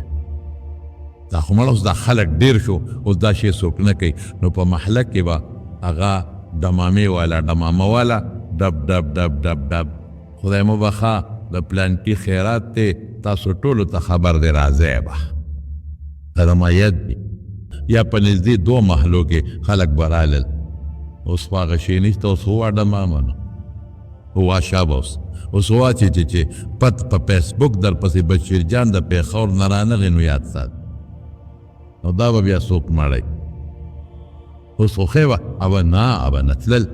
دا خو مړه اوس دا خلک ډېر شو، اوس دا شی څوک نه کوي. نو په محله کې به هغه ډمامې والا ډمامه والا ډب ډب ډب ډب ډب، خدای مو بخښه د پلانکي خیرات دی، تاسو ټولو ته خبر دی، راځئ به. دا زما یاد دی. یا په نږدې دوه محلو کې خلک به رالل. اوس خو هغه شی نشته، اوس خو ډمامه نو وا شابه اوس اوس وا چې چې چې پت په فیسبوک در پسې بشیر جان د پېښور نه رانغی نو یاد سات، نو دا به بیا څوک مړی. اوس خو ښه وه، اوه نه اوه نه تلل،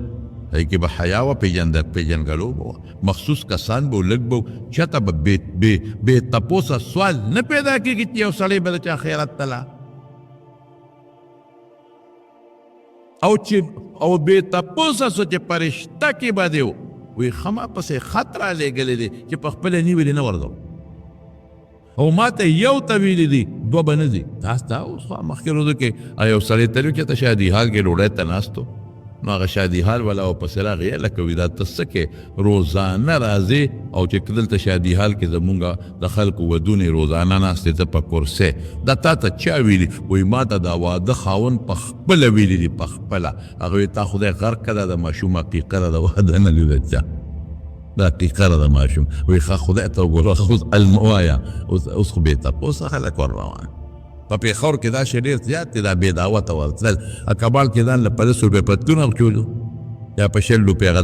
هغې کې به حیا وه، پېژندګلو به وه، مخصوص کسان به لږ به، چاته به بې بې بې تپوسه سوال نه پیدا کېږي چې یو سړی به د چا خیرات ته لاړ او چې او بې تپوسه سو چې په رشته کې به دی وي، ښه ما پسې خط رالیږلی دی چې په خپله نیولې نه ورځم، او ما ته یو ته ویلي دي دوه به نه ځي. دا اوس خو مخکې ورځو کې یو سړی تللی چې ته شادي حال کې ډوډۍ ته ناست و، نو هغه شادي حال والا ورپسې راغی، لکه وي دا ته څه کې روزانه راځې، او چې دلته شادي حال کې زمونږ د خلکو ودونې روزانه ناستې ته په کرسۍ، دا تا ته چا ویلي؟ وایي ما ته دا واده خاوند په خپله ویلي دي، په خپله. هغه وایي تا خدای غرق کړه، دا د ماشوم عقیقه ده، د واده نه لیده چا، دا عقیقه ده د ماشوم. وایي ښه خدای ته وګوره، اوس علم ووایه، اوس خو بې تپوسه خلک ور روان. په پېښور کې دا شی ډېر زیات دی، دا بې دعوته ورتلل. کباړ کې ځان له په لس روپۍ پتلون اچولو یا په 20 روپۍ هغه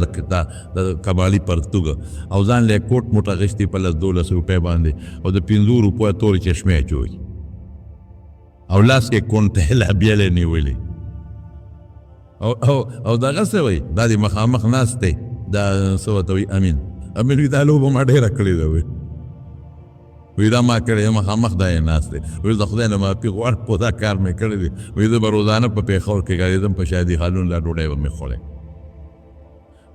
د کباړي پرتوګ، او ځان له یې کوټ موټ اخیستی په لس دولس روپۍ باندې، او د 5 روپیو تورې چشمې اچولي، او لاس کې کونټۍ لا بیلې نیولې، او او او دغه څه وایي، دا دې مخامخ ناست دی، دا څه ورته وایي، امین امین وایي دا لوبه ما ډېره کړې ده، وایي وی دا ما کړی، مخامخ دا یې ناست دی، وایي زه خدای نه معافي غواړم خو دا کار مې کړی دی، وایي زه به روزانه په پېښور کې ګرځېدم په شادي حالونو، دا ډوډۍ به مې خوړی.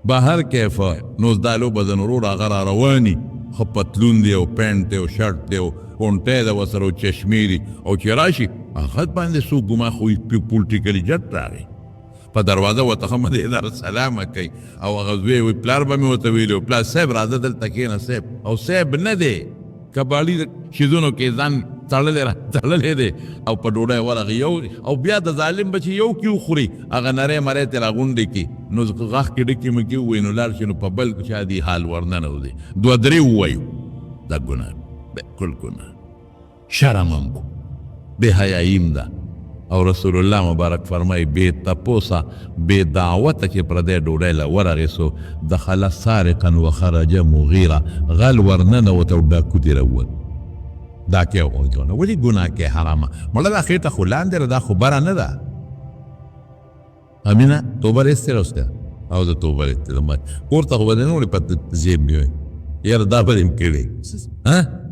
بهر کیف نو اوس دا لوبه ده، نو ورور هغه را رواني، ښه پتلون دی او پېنټ دی او شرټ دی او کونټی ده ورسره او چشمې دي، او چې راشي هغه باندې څوک ګمان خو پولټیکلي جټ راغی په دروازه ورته ښه مزېدار سلامه کوي، او هغه زوی وایي پلار به مې ورته ویلي و، پلار صاحب راځه دلته کښېنه صاحب، او صاحب نه دی کباړي شیزونو کې ځان تړلی را تړلی دی، او په ډوډۍ ورغی یو، او بیا د ظالم بچي یو کې وخوري، هغه نری مری ترې راغونډې کړي، نو غاښ کې ډکې مکې ووایي، نو لاړ شي، نو په بل چا دي حال ورننوځي، دوه درې ووایو، دا ګناه بالکل ګناه، شرم هم کو، بې حیايي هم ده. او رسول الله مبارک فرمایي بې تپوسه بې دعوته چې پردی ډوډۍ له ورغی سو، دخل سارقا وخرج مغیرا، غل ورننوت او ډاکو ترې راووت. دا کې غورځونه ولې ګناه کې حرامه مړه، دا خېټه خو لاندې ده، دا خو بره نه ده. امینه توبه دې ایستې راوسته، او زه توبه دې ایستې، کور ته خو به دې نه وړې په جیب کې وي، یاره دا به دې هم کړې. ها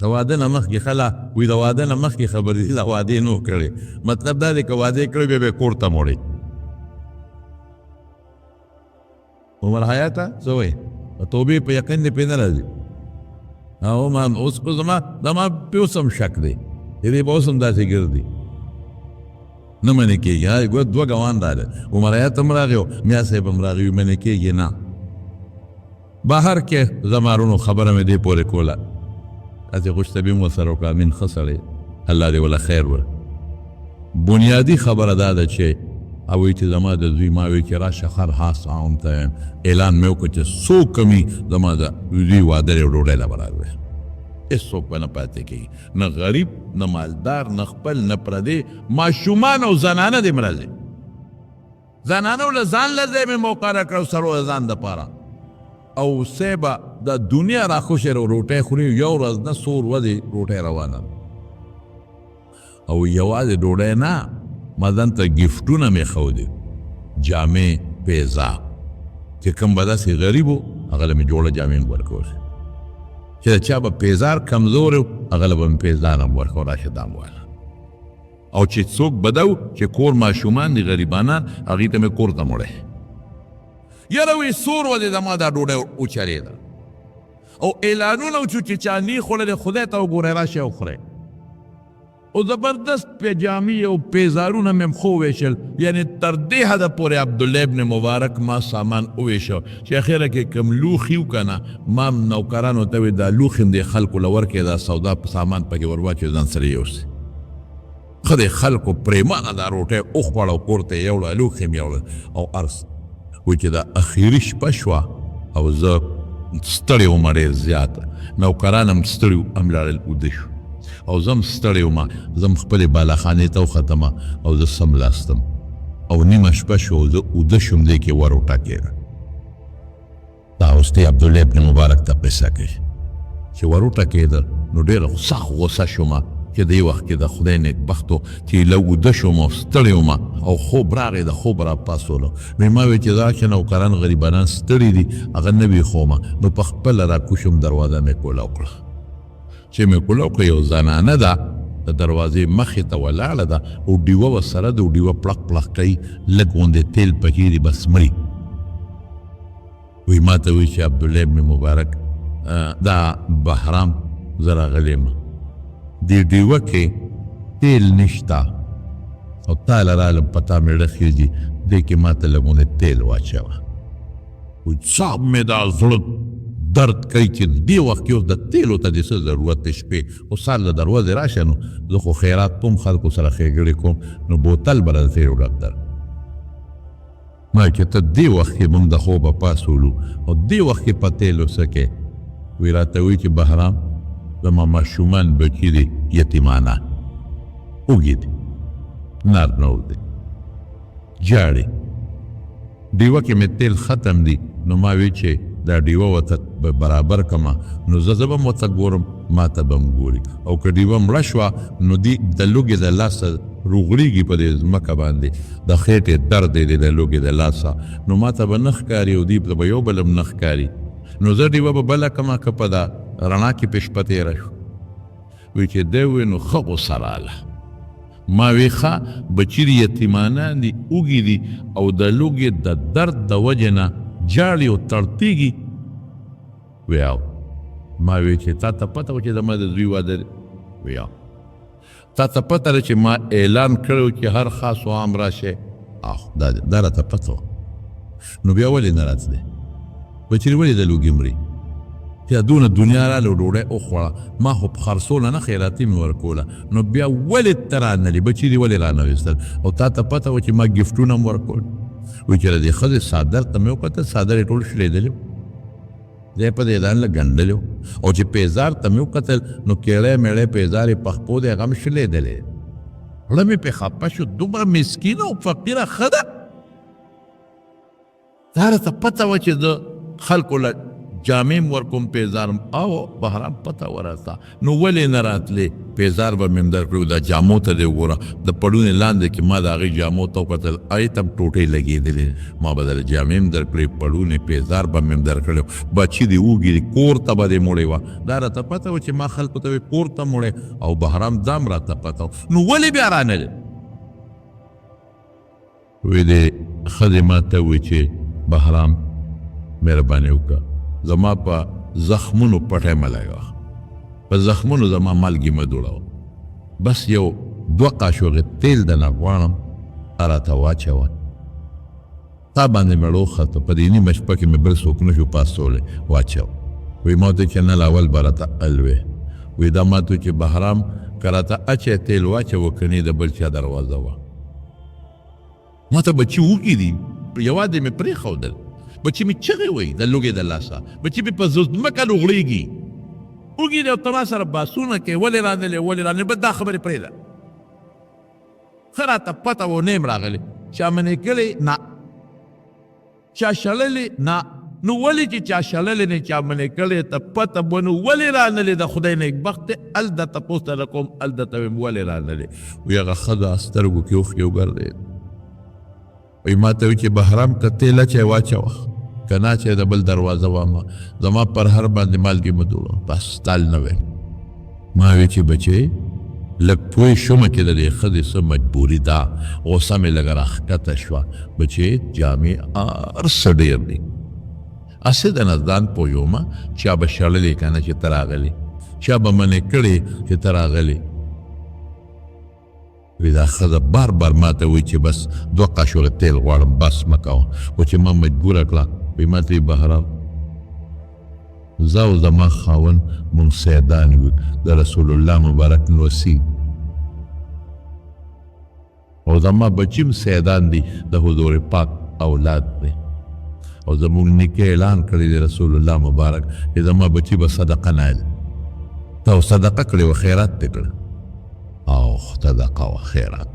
د واده نه مخکې خلا وي، د واده نه مخکې خبرې دي، د وادې نو کړې، مطلب دا دی که واده کړې بیا به کور ته موړې. عمر حیاته څه وایې؟ د توبې په یقین دې پرې نه راځي. او ما اوس خو زما پې اوس هم شک دی چې دی به اوس هم داسې ګرځي، نه منې کېږي. ها ګوره دوه ګوان راغلل، عمر حیات هم راغی او میا صاحب هم راغی، وي منې کېږي نه. بهر کې زما وروڼو خبره مې دې پورې کوله، هسې خوشطبي هم ورسره وکړه، امین ښه سړی، الله دې وله خیر ورکړي. بنیادي خبره دا ده چې هغوی چې زما د زوی ما وی چې راشه خر هاس عام ته اعلان مې وکړ چې څوک کمي زما د زوی واده دی او ډوډۍ له به راوړي، هېڅوک به نه پاتې کېږي، نه غریب نه مالدار نه خپل نه پردی، ماشومان او زنانه دې هم راځي. زنانو له ځان له ځای مې موقع راکړه او سړو د ځان دپاره. او صاحبه دا دنیا راخوشې روټۍ خوري، یو ورځ نه څو ورځې روټۍ روانه ده، او یوازې ډوډۍ نه، ما ځان ته ګفټونه مې ښودې، جامې پیزا، چې کوم به داسې غریب و هغه له مې جوړه جامې هم ورکولې، چې د چا به پیزار کمزوری و هغه له به مې پیزار هم ورکول، راشه دا هم واله. او چې څوک بده و چې کور ماشومان دي غریبانان، هغوی ته مې کور ته موړی، یاره وی څو ورځې زما دا ډوډۍ وچلېده، او اعلانونه وشو چې چا نی خوړلی خدای ته وګورئ راشه وخورئ. او زبردست پیجامي او پیزارونه مې خو ویشل. یعنی تر دې حده پورې عبدالله ابن مبارک ما سامان وویشو چې اخره کې کوم لوښي و که نه، ما نوکرانو ته وی دا لوښي هم دې خلکو له ورکړې، دا سودا په سامان پکې ور واچوي، ځان سره یې یوسي. ښه دی، خلکو پرېمانه دا روټۍ وخوړه او کور ته یې یوړه، لوښي هم یوړل او هر څه. وایي چې دا اخري شپه شوه او زه ستړی وم ډېر زیات، نوکران هم ستړي وو، هم لاړل اوده شو او زه هم ستړی وم. زه هم خپلې بالاخانې ته وختم او زه سملاستم او نیمه شپه شو او زه اوده شوم، دې کې ور وټکېده. دا اوس دی عبدالله ابن مبارک ته قصه کوي چې ور وټکېده، نو ډېره سخت غوسه شوم چې دې وخت کې د خدای نیکبختو چې له اوده شوم او ستړی وم او خوب راغی، د خوب را پاڅولو. نو ما وی چې دا چې نوکران غریبانان ستړي دي، هغه نه ویښومه. نو په خپله راکوشم، دروازه مې کولاو کړه. چې مې کولاو کړه، یو زنانه ده د دروازې مخې ته ولاړه ده او ډیوه ورسره ده، او ډیوه پړق پړق کوي، لږ غوندې تیل پکې دي، بس مري. وی ما ته وی چې عبدالله ابن مبارک، دا بهرام، زه راغلی یم، دې ډیوه کې تیل نشته او تا له رالم، په تا مې زړه خېږي، دې کې ما ته لږ غوندې تیل واچوه. وایي صاحب مې دا زړه درد کوي چې دې وخت کې اوس د تیلو ته دې څه ضرورت دی، شپې خو سهار له دروازې راشه، نو زه خو خیرات کوم، خلکو سره ښېګړې کوم، نو بوتل به د تیلو ډک در. ما چې ته دې وخت کې موږ د خوبه پاڅولو او دې وخت کې په تیلو څه کوې؟ وی راته وایي چې بهرام، زما ماشومان بچي دي، یتیمانه وږي دي، نار نور دي، جاړي، ډیوه کې مې تیل ختم دي، نو ما وی چې دا ډیوه ورته برابر کړم، نو زه به هم ورته ګورم، ما ته به هم ګوري، او که ډیوه مړه شوه نو دی د لوږې د لاسه روغړېږي په دې ځمکه باندې، د خېټې درد دی د لوږې د لاسه، نو ما ته به نه ښکاري او دوی ته به یو بل هم نه ښکاري، نو زه ډیوه به بله کړم که په دا رڼا کې پې شپه تېره شو. وی چې دی وی نو ښه غوسه راله. ما وی ښه بچي دي یتیمانان دي، وږي دي او د لوږې د درد د وجې نه جاړي او تړتېږي. وی او ما وی چې تا ته پته وه چې زما د زوی واده دی؟ وی او. تا ته پته ده چې ما اعلان کړی چې هر خاص او عام راشه؟ او دا راته پته وه. نو بیا ولې نه راتلې؟ بچي ولې د لوږې مري؟ چې دونه دنیا راله ډوډۍ وخوړه، ما خو خرڅوله نه، خیراتي مې ورکوله، نو بیا ولې ته رانلې؟ بچي دې ولې رانه وستل؟ او تا ته پته وه چې ما ګفټونه هم ورکول؟ وایي چې د دې ښځې څادر ته مې وکتل، څادر یې ټول شلېدلی و، ځای په ځای ځان له ګنډلی و، او چې پیزار ته مې وکتل نو کیړی میړی پیزار یې په خپو دی، هغه هم شلېدلی. زړه مې پرې خفه شو، دومره مسکینه او فقیره ښه ده. دا راته پته وه چې زه خلکو له جامې هم ورکوم، پیزار هم، او بهرام پته وه راته، نو ولې نه راتلې؟ پیزار به مې هم درکړی. دا جامو ته دې وګوره، د پړونې لاندې کې ما د هغې جامو ته وکتل، هغې ته هم ټوټې لګېدلې. ما به درله جامې هم درکړې، پړونې پیزار به مې هم درکړی، بچي دې وږي دي، کور ته به دې موړې وه. دا راته پته وه چې ما خلکو ته وې کور ته موړې، او بهرام دا هم راته پته وه، نو ولې بیا رانلې؟ وی دې ښځې ما ته وویل چې بهرام، مهرباني وکړه، زما په زخمونو پټی مه لګوه، په زخمونو زما مالګې مه دوړوه، بس یو دوه قاشوغې تیل درنه غواړم، راته واچوه. تا باندې مې وخته، په دې نیمه شپه کې مې بل څوک نه شو پاڅولی، واچوه. وی ما ته چې نه، اول به راته الوې. وی دا ما ته چې بهرام، که راته اچې تیل واچوه، که نه د بل چا دروازه وه. ما ته بچي وږي دي، یوازې مې پرېښودل، بچي مې چغې وهي د لوږې د لاسه، بچي مې په ځمکه لوغړېږي، وږي دي، او ته ما سره بحثونه کوې، ولې رانلې، ولې رانلې؟ بس دا خبرې پرېږده. ښه راته پته وه، نه یم راغلی. چا منې کړې؟ نه. چا شړلې؟ نه. نو ولې چې چا شړلې نه، چا منې کړې، ته پته به، نو ولې رانلې؟ د خدای نیکبخت دی، هل د تپوس ته کوم، هل درته وایم ولې رانلې؟ وایي هغه ښځه سترګو کې اوښکې وګرځېد. وایي ما ته وایي چې بهرام، که تیل اچوې واچوه، که نه اچوې د بل دروازه وامه، زما پر هر باندې مالګې مه دوړوه، بس تال نه ویم. ما وی چې بچې، لږ پوه شوم چې د دې ښځې څه مجبوري ده، غوسه مې لږه راښکته شوه. بچې، جامې هر څه ډېر دي، هسې د نه ځان پوهومه، چا به شړلې که نه چې ته راغلې، چا به منې کړې چې ته راغلې؟ وی دا ښځه بار بار ماته وایي چې بس دوه قاشوغه تیل غواړم، بس مه کوه، خو چې ما مجبوره کړه، وی ماته وی بهرام زه او زما خاوند مونږ سیدان یو، د رسول الله مبارک نوسی، او زما بچی هم سیدان دي، د حضور پاک اولاد دی، او زموږ نیکه اعلان کړی دی رسول الله مبارک چې زما بچی به صدقه نه اخلي. تا صدقه کړې وه، خیرات دې کړه، او صدقه وه خیرات.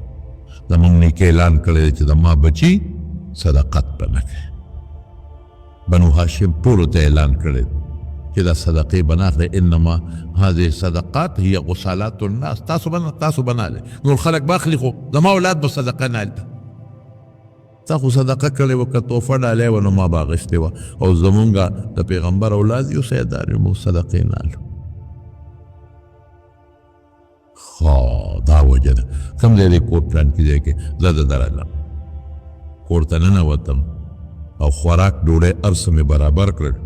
زموږ نیکه اعلان کړی دی چې زما بچی صدقت به نه کوي. بنو هاشم ټولو ته اعلان کړی چې دا صدقې به نه اخلي، انما هذه صدقات هي غسالات الناس، تاسو به نه اخلئ، نور خلک به اخلي خو زما اولاد به صدقه نه اخلي. تا خو صدقه کړې وه، که تحفه ډالۍ وه نو ما به اخیستې وه، او زمونږ د پیغمبر اولاد یو سیدار یو، موږ صدقې نه اخلو. ښه دا وجه ده. کوم ځای دی کور پلان کې ځای کې زه د درالم کور ته ننوتم او خوراک ډوډۍ هر څه مې برابر کړل،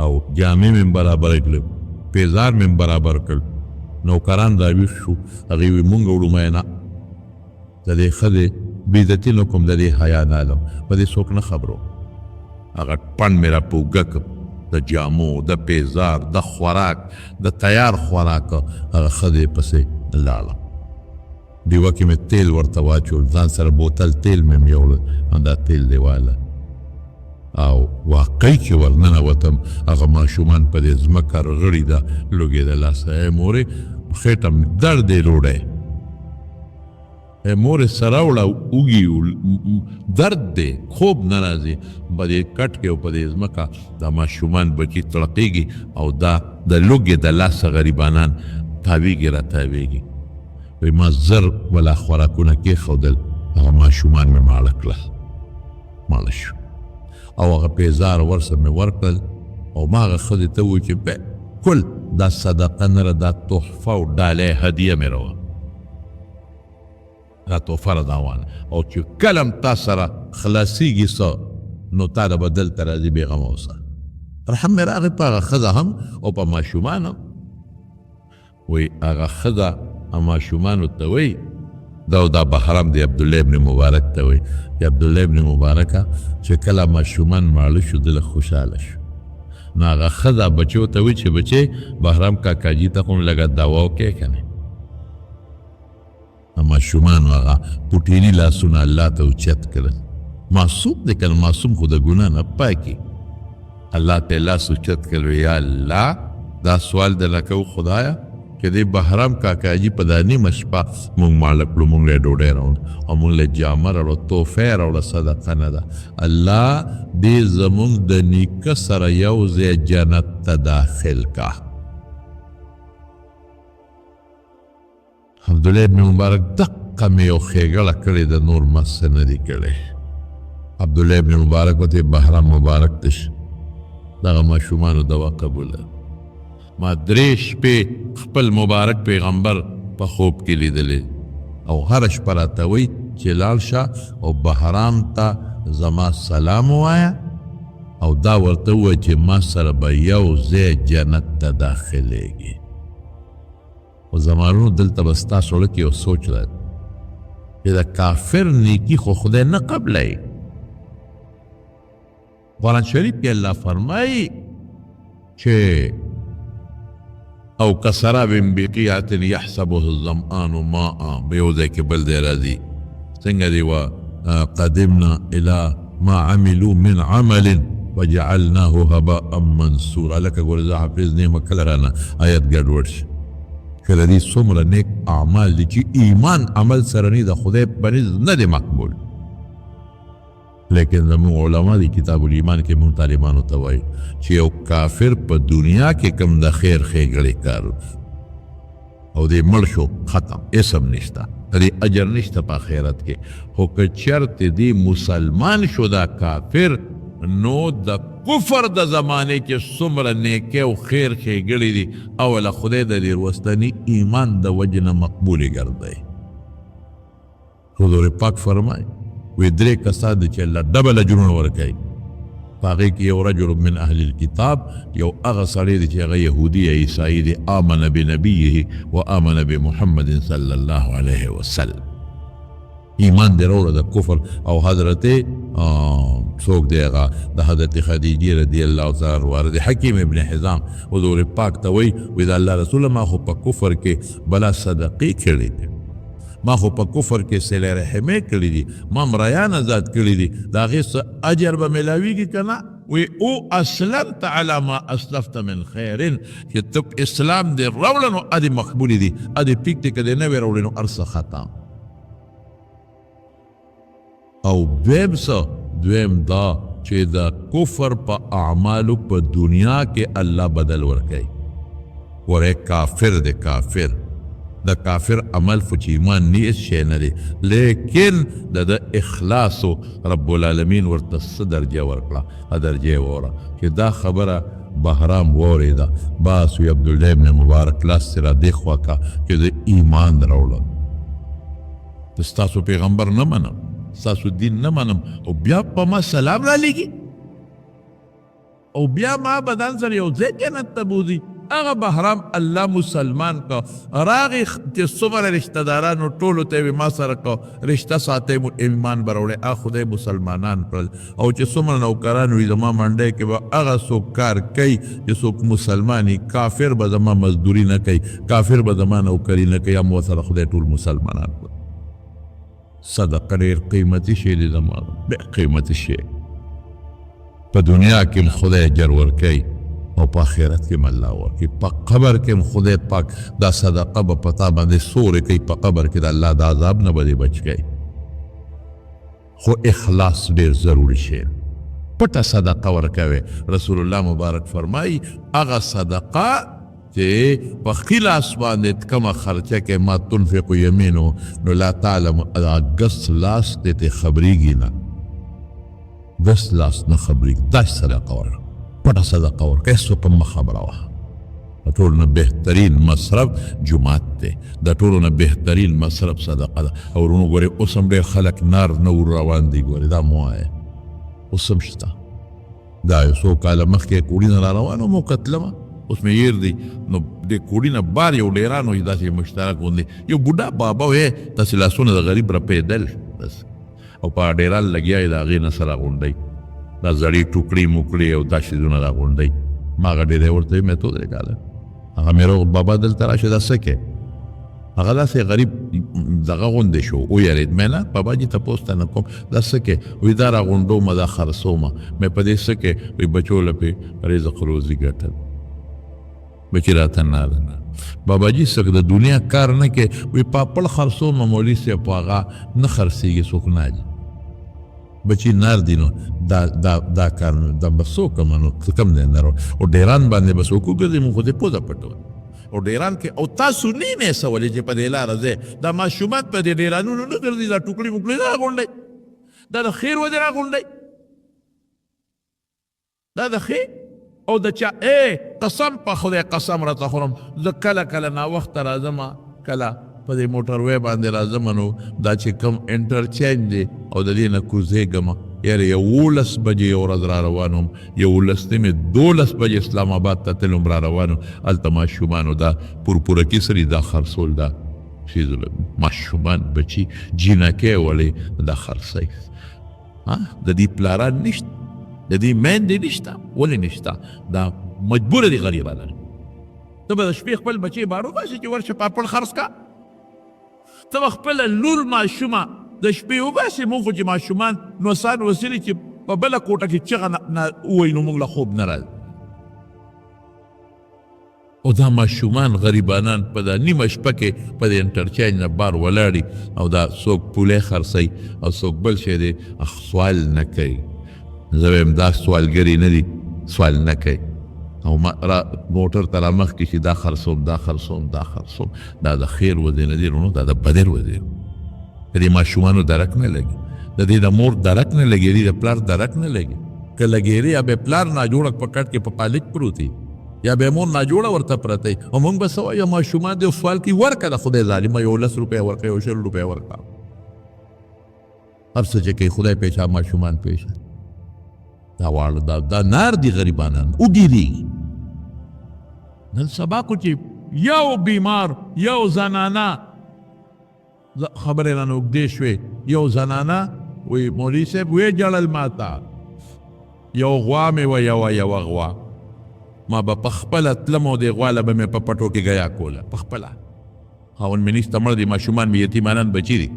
او جامې مې برابرې کړې، پیزار مې برابر کړ. نوکران راویښ شو، هغې وی مونږ وړو، ما نه د دې ښځې بېعزتي نه کوم، د دې حیا نه علم، په دې څوک نه خبرو. هغه پنډ مې را په اوږه کړ، د جامو، د پیزار، د خوراک، د تیار خوراک، هغه ښځې پسې لاړم. ډیوه کې مې تیل ورته واچول، ځان سره بوتل تیل مې هم یوړل، همدا تیل دی واله. او واقعي چې ورننوتم هغه ماشومان په دې ځمکه رغړي ده، لوګې د لاسه، ای مورې خېټه مې درد دی ډوډۍ، ای مورې څه راوړه، اوږي درد دی، خوب نه راځي. په دې کټ کې او په دې ځمکه دا ماشومان بچي تړقېږي او دا د لوګې د لاسه غریبانان تاویږي را تاویږي. وایي ما زر ولا خوراکونه کېښودل، هغه ماشومان مې ماړه کړل، ماړه شو، او هغه پیزار ورسه مې ورکړل. او ما هغه ښځې ته وویل چې بالکل دا صدقه نه ده، دا تحفه او ډالۍ هدیه مې راوړه، دا تحفه را داوانه، او چې کله هم تا سره خلاصېږي څه نو تا له به دلته راځي، بېغمه اوسه. رحم مې راغی په هغه ښځه هم او په ماشومان هم. وایي هغه ښځه ماشومانو ته وایي، دا او دا بهرام دی عبدالله ابن مبارک ته وایي چې عبدالله ابن مبارکه چې کله ماشومان ماړه شو دله خوشحاله شو. نو هغه ښځه بچو ته وایي چې بچې بهرام کاکاجي ته خو لږه دوا وکړې که نه. ماشومانو هغه پوټیني لاسونه الله ته اوچت کړل، معصوم دی که نه، معصوم خو د ګناه نه پاکي، الله ته لاس اوچت کړل، یا الله دا سوال درنه کوو خدایه چې دې بهرام کاکاجي په دا نیمه شپه موږ ماړه کړو، موږ له ډوډۍ راوړو او موږ له جامه راوړو، تحفه یې راوړه، صدقه نه ده، الله دې زموږ د نیکه سره یو ځای جنت ته داخل کا. عبدالله ابن مبارک دقه مې یو ښېګړه کړې ده، نور ما څه نه دي کړی. عبدالله ابن مبارک ورته بهرام مبارک ته شه، دغه ماشومانو دوا قبوله. ما درې شپې خپل مبارک پیغمبر په خوب کې لیدلې، او هره شپه راته وایي چې لاړ شه او بهرام ته زما سلام ووایه، او دا ورته ووایه چې ما سره به یو ځای جنت ته داخلېږي. خو زما وروڼو دلته به ستاسو زړه کې یو سوچ راځي چې د کافر نیکي خو خدای نه قبلوي. قرآن شریف کې الله فرمایي چې او کسراب بقیعة یحسبه الظمآن ماء، په یو ځای کې بل ځای راځي څنګه دی، وقدمنا الى ما عملوا من عمل وجعلناه هباء منثورا. لکه ګوره زه حافظ نه یم، کله رانه آیت ګډوډ شي. که د دې څومره نیک اعمال دي چې ایمان عمل سره نه د خدای په نزد نه دی مقبول. لیکن زموږ علما دي کتاب الایمان کې موږ طالبانو ته وایي چې یو کافر په دنیا کې کوم د خیر ښېګړې کار او دی مړ شو، ختم، اسم نشته، د دې اجر نشته په آخرت کې. خو که چېرته دی مسلمان شو دا کافر، نو د کفر د زمانې کې څومره نیکۍ او خیر ښېګړې دي او له خدای د دې وروستني ایمان د وجې نه مقبولې ګرځوي. حضور پاک فرمایي وی درې کسان دي چې الله ډبل اجرونه ورکوي. په هغې کې یو رجل من اهل الکتاب، یو هغه سړی دی چې هغه یهودي یا عیسايي دی، آمن بنبیه و آمن بمحمد صلی الله علیه وسلم، ایمان دې راوړه د کفر. او حضرت څوک دی هغه د حضرت خدیجې رضی الله تعالی عنها دی، حکیم ابن حزام حضور پاک ته وایي، وایي د الله رسوله ما خو په کفر کې بلا صدقې کړې دي، ما خو په کفر کې صله رحمې کړې دي، ما مریان آزاد کړي دي، د هغې څه اجر به میلاویږي که نه؟ وی او اسلمت علی ما اسلفت من خیر، چې ته اسلام دې راوړه نو ادې مقبولې دي، ادې پیک دې که دې نه وې راوړې نو هر څه ختم. او دویم څه؟ دویم دا چې د کفر په اعمالو په دنیا کې الله بدل ورکوي. ګوره کافر دی، کافر، د کافر عمل خو چې ایمان نه هېڅ شی نه دی، لیکن د ده اخلاص رب العالمین ورته څه درجه ورکړه، درجه یې وره چې دا خبره بهرام واورېده، بس وی عبدالله ابن مبارک لاس یې را دې خوا که چې زه ایمان راوړم، زه ستاسو پیغمبر نه منم، ستاسو دین نه منم، او بیا په ما سلام را لېږي او بیا ما بدن سره یو ځای جنت ته بوځي. هغه بهرام الله مسلمان که راغی چې څومره رشته دارانو ټولو ته یې ما سره که رشته ساتئ مو ایمان به راوړی، هغه خدای مسلمانان کړل. او چې څومره نوکران وي زما منډۍ کې به هغه څوک کار کوي چې څوک مسلمان وي، کافر به زما مزدوري نه کوي، کافر به زما نوکري نه کوي، هم ورسره خدای ټول مسلمانان کړل. صدقه ډېر قیمتي شی دی، زما ډېر قیمتي شی، په دنیا کې هم خدای اجر ورکوي او په آخرت کې هم الله ورکوي، په قبر کې هم خدای پاک دا صدقه به په تا باندې سورې کوي، په قبر کې د الله د عذاب نه به دې بچ کوي. خو اخلاص ډېر ضروري شی، پټه صدقه ورکوي. رسول الله مبارک فرمایي هغه صدقه چې په ښي لاس باندې کومه خرچه کې ما تنفق یمینو نو لا تعلم، ګس لاس دې ته خبرېږي نه، ګس لاس نه خبرېږي، داسې صدقه ورکړه، پټه صدقه ورکړه، هېڅوک هم مه خبروه. د ټولو نه بهترین مصرف جومات دی، د ټولو نه بهترین مصرف صدقه ده. او وروڼو ګورئ اوس هم ډېر خلک نار نه ور روان دي، ګورئ دا مو وایه اوس هم شته. دا یو څو کاله مخکې کوړي نه را روان وم او کتلمه، اوس مې هېر دی، نو دې کوړي نه بار یو ډېران و چې داسې مشترک غوندې یو بوډا بابا وی، داسې لاسونه د غریب رپېدل بس، او په ډېران لګیا یې د هغې نه سره غونډوي، دا زړې ټوکړې موکړې او دا شیزونه را غونډوي. ما هغه ډېری ورته ویل، مې ته ودرې کاله هغه مې روغ بابا دلته راشه دا څه کوې؟ هغه داسې غریب دغه غوندې شو، ویرېد. مې نه بابا جي تپوس ته نه کوم دا څه کوې؟ وایي دا راغونډومه دا خرڅومه. مې په دې څه کوې؟ وایي بچو له پې رزق روزي ګټل، بچي راته نه ده. بابا جي څه د دنیا کار نه کوې؟ وایي پاپړ خرڅومه مولوي صاحب، په هغه نه خرڅېږي، څوک نه اخلي، بچي نار دي، نو دا دا دا کار نو دا به څوک کوم، نو څه کم دی نارو. او ډېران باندې به څوک وګرځي، مونږ خو دې پوزه پټوله. او ډېران کې او تاسو نه نه سولې چې په دې لاره ځئ، دا ماشومان په دې ډېرانونو نه ګرځي، دا ټوکړي موکړي نه راغونډوي، دا د خیر ودې راغونډوي، دا د ښې او د چا ای قسم په خدای قسم راته خورم، زه کله کله ناوخته راځم، کله په دې موټروی باندې راځم، نو دا چې کوم انټرچینج دی او د دې نه کوزېږم، یاره 11 بجې یو ورځ را روان وم، یولس نیمې 12 بجې اسلام آباد ته تلم را روان وم، هلته ماشومانو دا پورپورکي سري دا خرڅول، دا څیزونه ماشومان بچي جینکۍ وړې دا خرڅوي. د دې پلاران نشته، د دې میندې نشته، ولې نشته؟ دا مجبوره دي غریبان. ته به د شپې خپل بچی بار وباسې چې ورشه پاپړ خرڅ کا، ته به خپله لور ماشومه د شپې وباسې. موږ خو چې ماشومان نوسان وسیلي چې په بله کوټه کې چغه نه ووایي نو موږ له خوب نه راځي. او دا ماشومان غریبانان په دا نیمه شپه کې په دې انټرچینج نه بار ولاړي او دا څوک پولې خرڅوي او څوک بل شی دی، سوال نه کوي. زه وایم دا سوالګري نه دي، سوال نه کوي. او ما را موټر ته را مخکې شي، دا خرڅوم دا خرڅوم دا خرڅوم، دا د خیر ودې نه دی وروڼو، دا د بدر ودې. د دې ماشومانو درک نه لګي، د دې د مور درک نه لګي، د دې د پلار درک نه لګي. که لګېرې یا به پلار ناجوړه په کټ کې په پالج پروت وي، یا به مور ناجوړه ورته پرته وي، او موږ به څه وایو؟ ماشومان دې سوال کوي، ورکړه د خدای ظالمه، یو 10 روپۍ ورکړه، یو 20 روپۍ ورکړه، هر څه چې کوي خدای پېچا ماشومان پېژني. دا واړه دا دا نار دي، غریبانان وږي دي. نن سبا خو چې یو بیمار، یو زنانه، خبرې رانه اوږدې شوې، یو زنانه وی مولوي صاحب ویې ژړل ماته، یو غوا مې وه، یوه یوه غوا ما به په خپله تلم او دې غوا له به مې په پټو کې ګیا کوله په خپله. خاوند مې نشته، مړ دی، ماشومان مې یتیمانان بچي دي.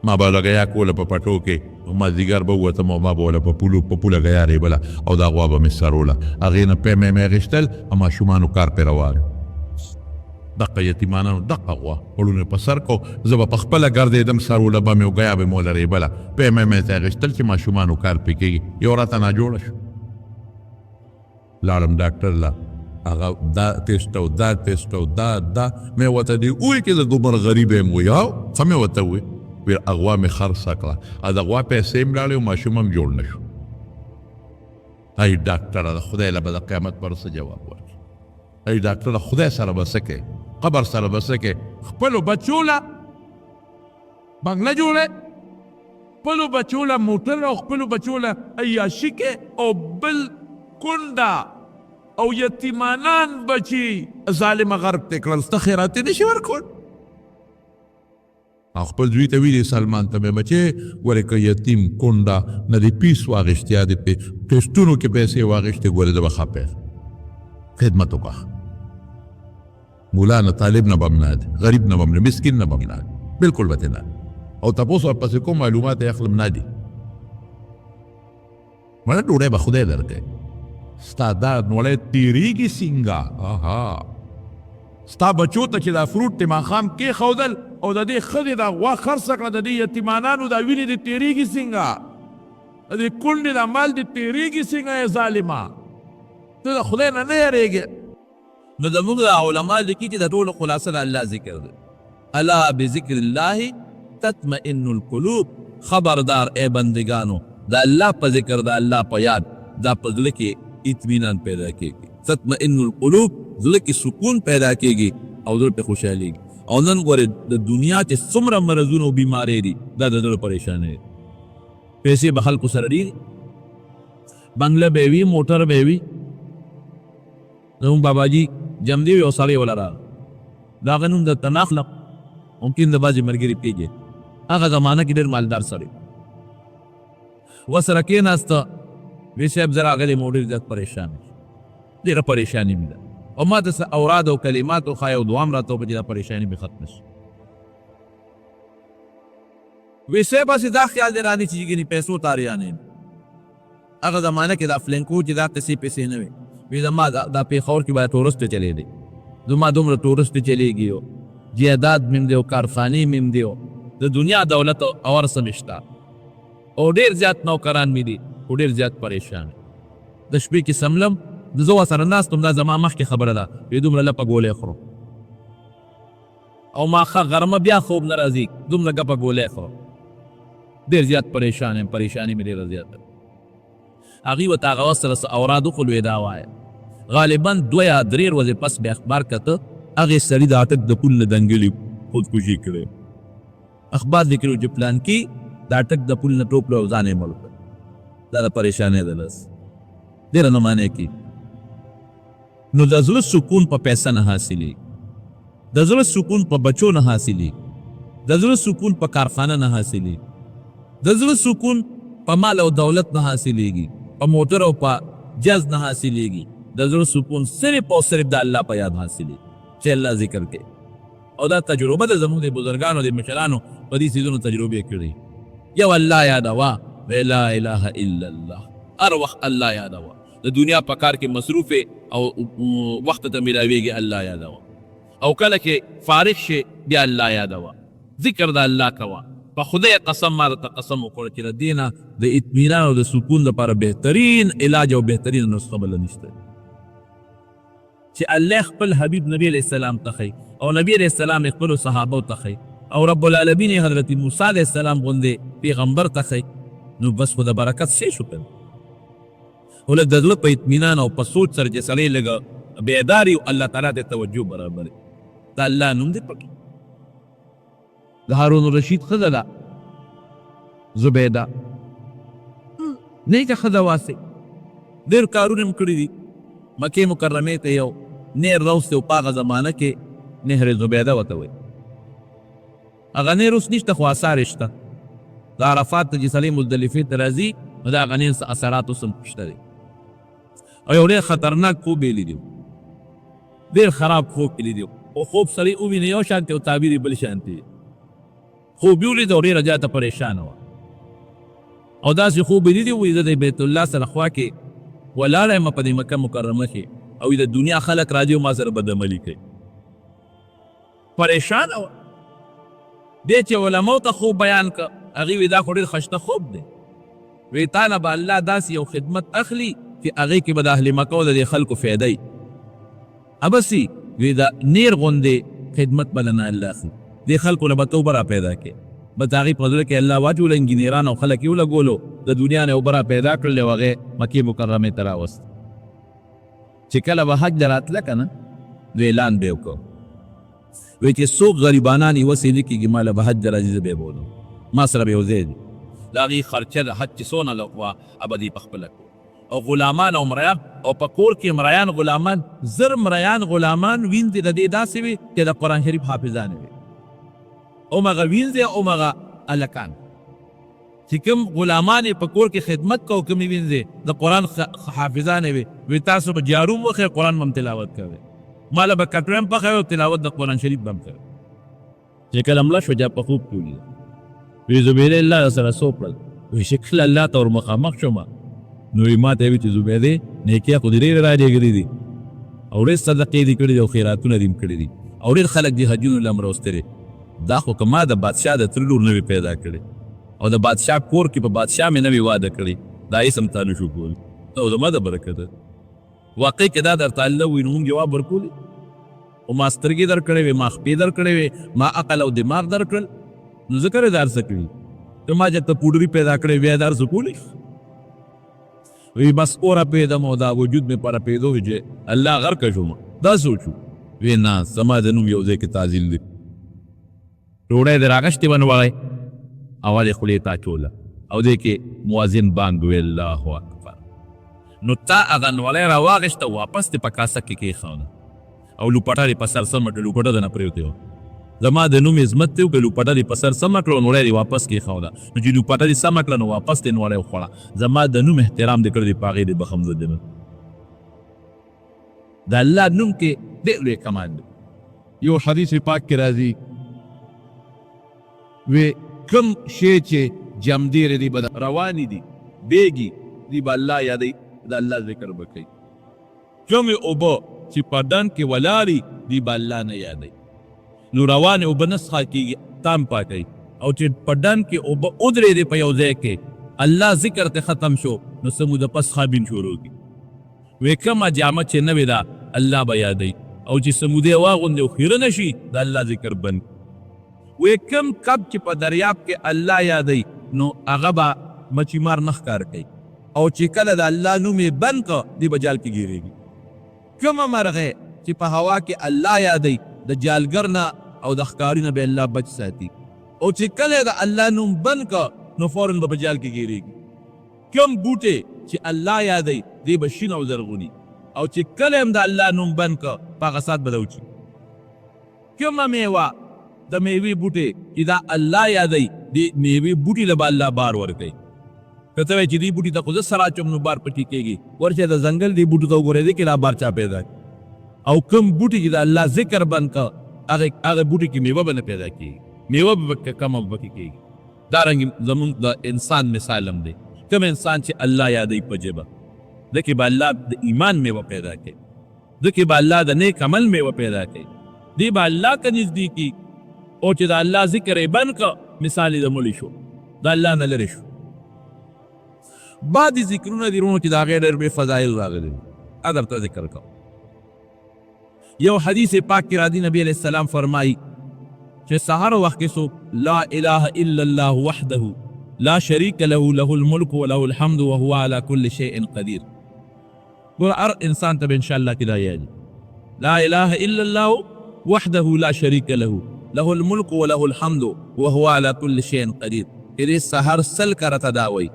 ما به لګیا کوله په پټو کې، مازدیګر به ووتم او ما به وله په پولو په پوله ګیا ریبله او دا غوا به مې سروله، هغې نه پیمې مې اخیستل او ماشومانو کار پرې روان. دقه یتیمانانو دقه غوا پړونه په سر کو، زه به په خپله ګرځېدم، سروله به مې او ګیا به مې وله ریبله، پیمې مې ته اخیستل چې ماشومانو کار پرې کېږي. یو راته ناجوړه شو، لاړم ډاکټر له، هغه دا ټیسټ او دا ټیسټ او دا دا مې ورته دی وویل چې زه دومره غریب یم. وایي او څه مې ورته وویل؟ ویل غوا مې خرڅه کړه، د غوا پیسې هم لاړې او ماشوم هم جوړ نه شو. ای ډاکټره، د خدای له به د قیامت پر څه جواب ورکړي؟ ای ډاکټره، خدای سره به څه کوې، قبر سره به څه کوې؟ خپلو بچو له بنګله جوړې، خپلو بچو له موټر او خپلو بچو له عیاشي کې، او بل کونډه او یتیمانان بچي ظالمه غرب ته کړل، ته خیراتې نشي ورکول. او خپل زوی ته ویلي سلمان ته مې بچې ګورې که یتیم کونډه نه دې پیس واخیستې یا دې پې ټیسټونو کې پیسې واخیستې، ګورې زه به خپه یم، خدمت وکړه. مولا نه طالب نه به هم نه دی، غریب نه به هم نه، مسکین نه به هم نه دی، بالکل به ترې نه. او تپوس ورپسې کوم معلومات یې اخلم نه دي. مړه ډوډۍ به خدای درکوي، ستا دا نوړی تېرېږي څنګه؟ آها، ستا بچو ته چې دا فروټ دې ماښام کېښودل او د دې ښځې دا غوا خرڅه کړه، د دې یتیمانانو دا وینې دې تېرېږي څنګه؟ د دې کونډې دا مال دې تېرېږي څنګه؟ ای ظالمه، ته د خدای نه نه یېرېږې.
نو زموږ دا علما لیکي چې د ټولو خلاصه د الله ذکر دی. الا بذکر الله تطمئن القلوب. خبردار ای بندگانو، د الله په ذکر، د الله په یاد دا په زړه کې اطمینان پیدا کیږي. تطمئن القلوب، زړه کې سکون پیدا کیږي او زړه په خوشحالېږي. او نن ګورې د دنیا چې څومره مرضونه او بیمارۍ دي، دا د زړه پریشانۍ دي. پیسې به خلکو سره ډېرې، بنګله به وي، موټر به وي. زموږ باباجي جمدی یو سړی وله راغی، د هغه نوم درته نه اخلم، ممکن د بعضې ملګري پېږي. هغه زمانه کې ډېر مالدار سړی ورسره کېناسته. وی صاحب زه راغلی یم او ډېر زیات پریشان یم، ډېره پریشاني مې ده، او ما ته څه اوراد او کلمات وښایه او دعا هم راته وکړه چې دا پریشاني مې ختمه شي. وی صاحب هسې دا خیال دې رانه چې ګنې پیسو ته اړیا نه یم. هغه زمانه کې دا فلنکو چې دا قصې پیسې نه وې. وی زما دا پېښور کې به ټورسټ چلېدی، زما دومره ټورسټ چلېږي او جایداد مې هم دی او کارخانې مې هم دی او د دنیا دولت او هر څه مې شته او ډېر زیات نوکران مې دي، خو ډېر زیات پریشان یم. د شپې کې څملم، زه ورسره ناست وم، دا زما مخکې خبره ده، وی دومره لپه ګولۍ خورم او ما ښه غرمه بیا خوب نه راځي، دومره ګپه ګولۍ خورم، ډېر زیات پریشان یم، پریشاني مې ډېره زیاته ده. هغوی ورته هغه وخت سره څه اوراد وښول، وی دا وایه. غالبا 2 یا 3 ورځې پس بیا اخبار کته، هغې سړي د اټک د پول نه دنګلي خودکشي کړې. اخبار لیکلي چې پلانکي د اټک د پول نه ټوپ کړ او ځان یې مړ کړ. دا د پریشانۍ د لاس ډېره نمانه کېږي. نو د زړه سکون په پیسه نه حاصلېږي، د زړه سکون په بچو نه حاصلېږي، د زړه سکون په کارخانه نه حاصلېږي، د زړه سکون په مال او دولت نه حاصلېږي، په موټر او په جز نه حاصلېږي. د زړه سکون صرف او صرف د الله په یاد حاصلېږي چې الله ذکر کوي. او دا تجربه ده زموږ د بزرګانو د مشرانو په دې څیزونو تجربې کړي. یو الله یادوه، لا اله الا الله، هر وخت الله یادوه. د دنیا په کار کې مصروف او وخت ته ملاویږي، الله یادوه. او کله چې فارغ شي بیا الله یادوه، ذکر د الله کوه. په خدای قسم، ما درته قسم وکړ چې د دې نه د اطمینان او د سکون لپاره بهترین علاج او بهترین نسخه بله نشته چې الله خپل حبیب نبی علیه السلام ته ښیي او نبی علیه السلام یې خپلو صحابو ته ښیي او رب العالمین یې حضرت موسی علیه السلام غوندې پیغمبر ته ښیي. نو بس خو د برکت څه شو که نه؟ خو لږ د زړه په اطمینان او په سوچ سره چې سړی لږ بیدار وي، الله تعالی ته توجه برابر د الله نوم دې پکې. د هارون الرشید ښځه ده زبیده، نیکه ښځه واسئ. ډېر کارونه هم کړي دي. مکې مکرمې ته یو نهر راوستی و، په هغه زمانه کې نهر زبیده ورته وایي. هغه نهر اوس نشته خو اثار یې شته. د عرفات ته چې سړی مزدلفې ته راځي نو د هغه نهر څه اثرات اوس هم شته دی. او یو ډېر خطرناک خوب یې لیدی و، ډېر خراب خوب یې لیدی و. خو خوب سړی وویني یو شانتې او تعبیر یې بل شانتې وي. خوب یې ولید او ډېره زیاته پریشانه وه او داسې خوب یې لیدی وي زه د بیت الله سره خوا کې ولاړه یم په دې مکه مکرمه کې او د دنیا خلک راځي او ما سره بدعملي کوي. پریشانه وه. بیا چې علماو ته خوب بیان کړ، هغوی وی دا خو ډېر خشته خوب دی، وی تا نه به الله داسې یو خدمت اخلي چې هغې کې به د اهل مکه او د دې خلکو فایده وي. ابسي وی د نیر غوندې خدمت به لنه الله اخلي، دې خلکو له به ته اوبه را پیدا کړې. بس د هغې په زړه کې الله واچول، انجینران او خلک یې ولګولو، د دنیا نه یې اوبه را پیدا کړلې او هغې مکې مکرمې ته راوست. چې کله به حج له راتله که نه نو اعلان به یې وکړ، وی چې څوک غریبانان یې وسې نه کېږي ما له به حج له راځي، زه به یې بولم، ما سره به یو ځای ځي. د هغې خرچه د حج چې څونه وه هغه به دې په خپله کوله. او غلامان او مریان او په کور کې مریان غلامان، 1000 مریان غلامان وینځې د دې داسې وي چې د قرآن شریف حافظانې وي، همغه وینځې او همغه هلکان چې کوم غلامان یې په کور کې خدمت کوو، کومې وینځې د قرآن حافظانې وي، وی تاسو به جارو هم وښیئ، قرآن به هم تلاوت کوئ، ما له به کټوی هم پخوئ او تلاوت د قرآن شریف به هم کوئ. چې کله مړه شوه چا په خوب کې ولیده، وی زبیدې الله درسره څه وکړل؟ وی چې کله الله ته ورمخامخ شوم نو وی ما ته وی چې زبیدې نیکۍ خو دې ډېرې رالیږلې دي او ډېر صدقې دې کړې دي او خیراتونه دې هم کړي دي او ډېر خلک دې حجونو له هم راوستلي، دا خو که ما د بادشاه د تره لور نه وی پیدا کړې او د بادشاه کور کې په بادشاه مې نه وی واده کړی دا هېڅ هم تا نه شو کولی، دا زما د برکته. واقع که دا درته الله ووایي نو موږ جواب ورکولی؟ خو ما سترګې درکړې وې، ما خپې درکړې وې، ما عقل او دماغ درکړل، نو ځکه دې دا هر څه کړي. که ما چېرته پوډري پیدا کړې بیا دا هر څه کولی شي؟ وی بس ورپېدم او دا وجود مې په رپېدو وي چې الله غرق شوم. دا څه وشو؟ وی نه، زما د نوم یو ځای کې تعظیم دی. ډوډۍ دې راغشتې وه نوړی او دې خولې ته اچوله او دې کې مؤذن بانګ ویل الله اکبر، نو تا هغه نوړی راواغشته واپس دې په کاسه کې کېښوده او لوپټه دې په سر سمه کړه، لوپټه درنه پرېوتې وه، زما د نوم عظمت دې وکړ، لوپټه دې په سر سمه کړه او نوړی دې واپس کېښوده، نو چې لوپټه دې سمه کړه نو واپس دې نوړی وخوړه، زما د نوم احترام دې کړی دی، په هغې دې بخښم زه جنت. د الله نوم کې ډېر لوی کمال دی.
یو حدیث پاک کې راځي وی کوم شی چې جمدېرې دی به روانې دي بیږي دی به الله یادوي، د الله ذکر به کوي. کومې اوبه چې په ډنډ کې ولاړې دی به الله نه یادوي، نو روانې اوبه نه څښل کېږي، تام پاکوي. او چې په ډنډ کې اوبه ودرېدې په یو ځای کې الله ذکر ته ختم شو نو څه موده پس خابین شروع کړي. وې کومه جامه چې نوې ده الله به یادوي، او چې څه موده یې واغوندي او خیرنه شي د الله ذکر بند کړي. وې کوم کب چې په دریاب کې الله یادوي نو هغه به مچي مار نه ښکار کوي، او چې کله د الله نوم یې بند کړ دی به جال کې ګیریږي. کومه مرغۍ چې په هوا کې الله یادوي د جالګر نه او د ښکاري نه به الله بچ ساتي، او چې کله یې د الله نوم بند کړ نو فوراً به په جال کې ګیریږي. کوم بوټی چې الله یادوي دی به شین او زرغوني، او چې کله هم د الله نوم بند کړ په هغه ساعت به دا وچي. کومه میوه د میوې بوټی چې دا الله یادوي دې میوې بوټي له به الله بار ورکوي. که ته وایې چې دې بوټي ته خو زه سر اچوم نو بار پکې کېږي، ورشه د ځنګل دې بوټو ته وګوره دې کې لا بار چا پیدا کړ. او کوم بوټي چې د الله ذکر بند کړ هغه بوټي کې میوه به نه پیدا کېږي، میوه به پکې کمه به پکې کېږي. دا رنګ زمونږ د انسان مثال هم دی، کوم انسان چې الله یادوي په ژبه ده کې به الله د ایمان میوه پیدا کوي، ده کې به الله د نیک عمل میوه پیدا کوي، دی به الله ته نږدې کیږي. او چې د الله ذکر یې بند کړ مثال یې د مړي شو، د الله نه لرې شو. بعضې ذکرونه دي وروڼو چې د هغې ډېر لوی فضایل راغلي دي، دا درته ذکر کوم. یو حدیث پاک کې راځي نبی علیه السلام فرمایي چې سهار وخت کې څوک لا اله الا الله وحده لا شریک له له الملک وله الحمد وهو على كل شيء قدیر. ګوره هر انسان ته به ان شاء الله کې دا یادي، لا اله الا الله وحده لا شریک له له الملک وله الحمد وهو على كل شيء قدیر. چې دې سهار 100 کرته دا وایي،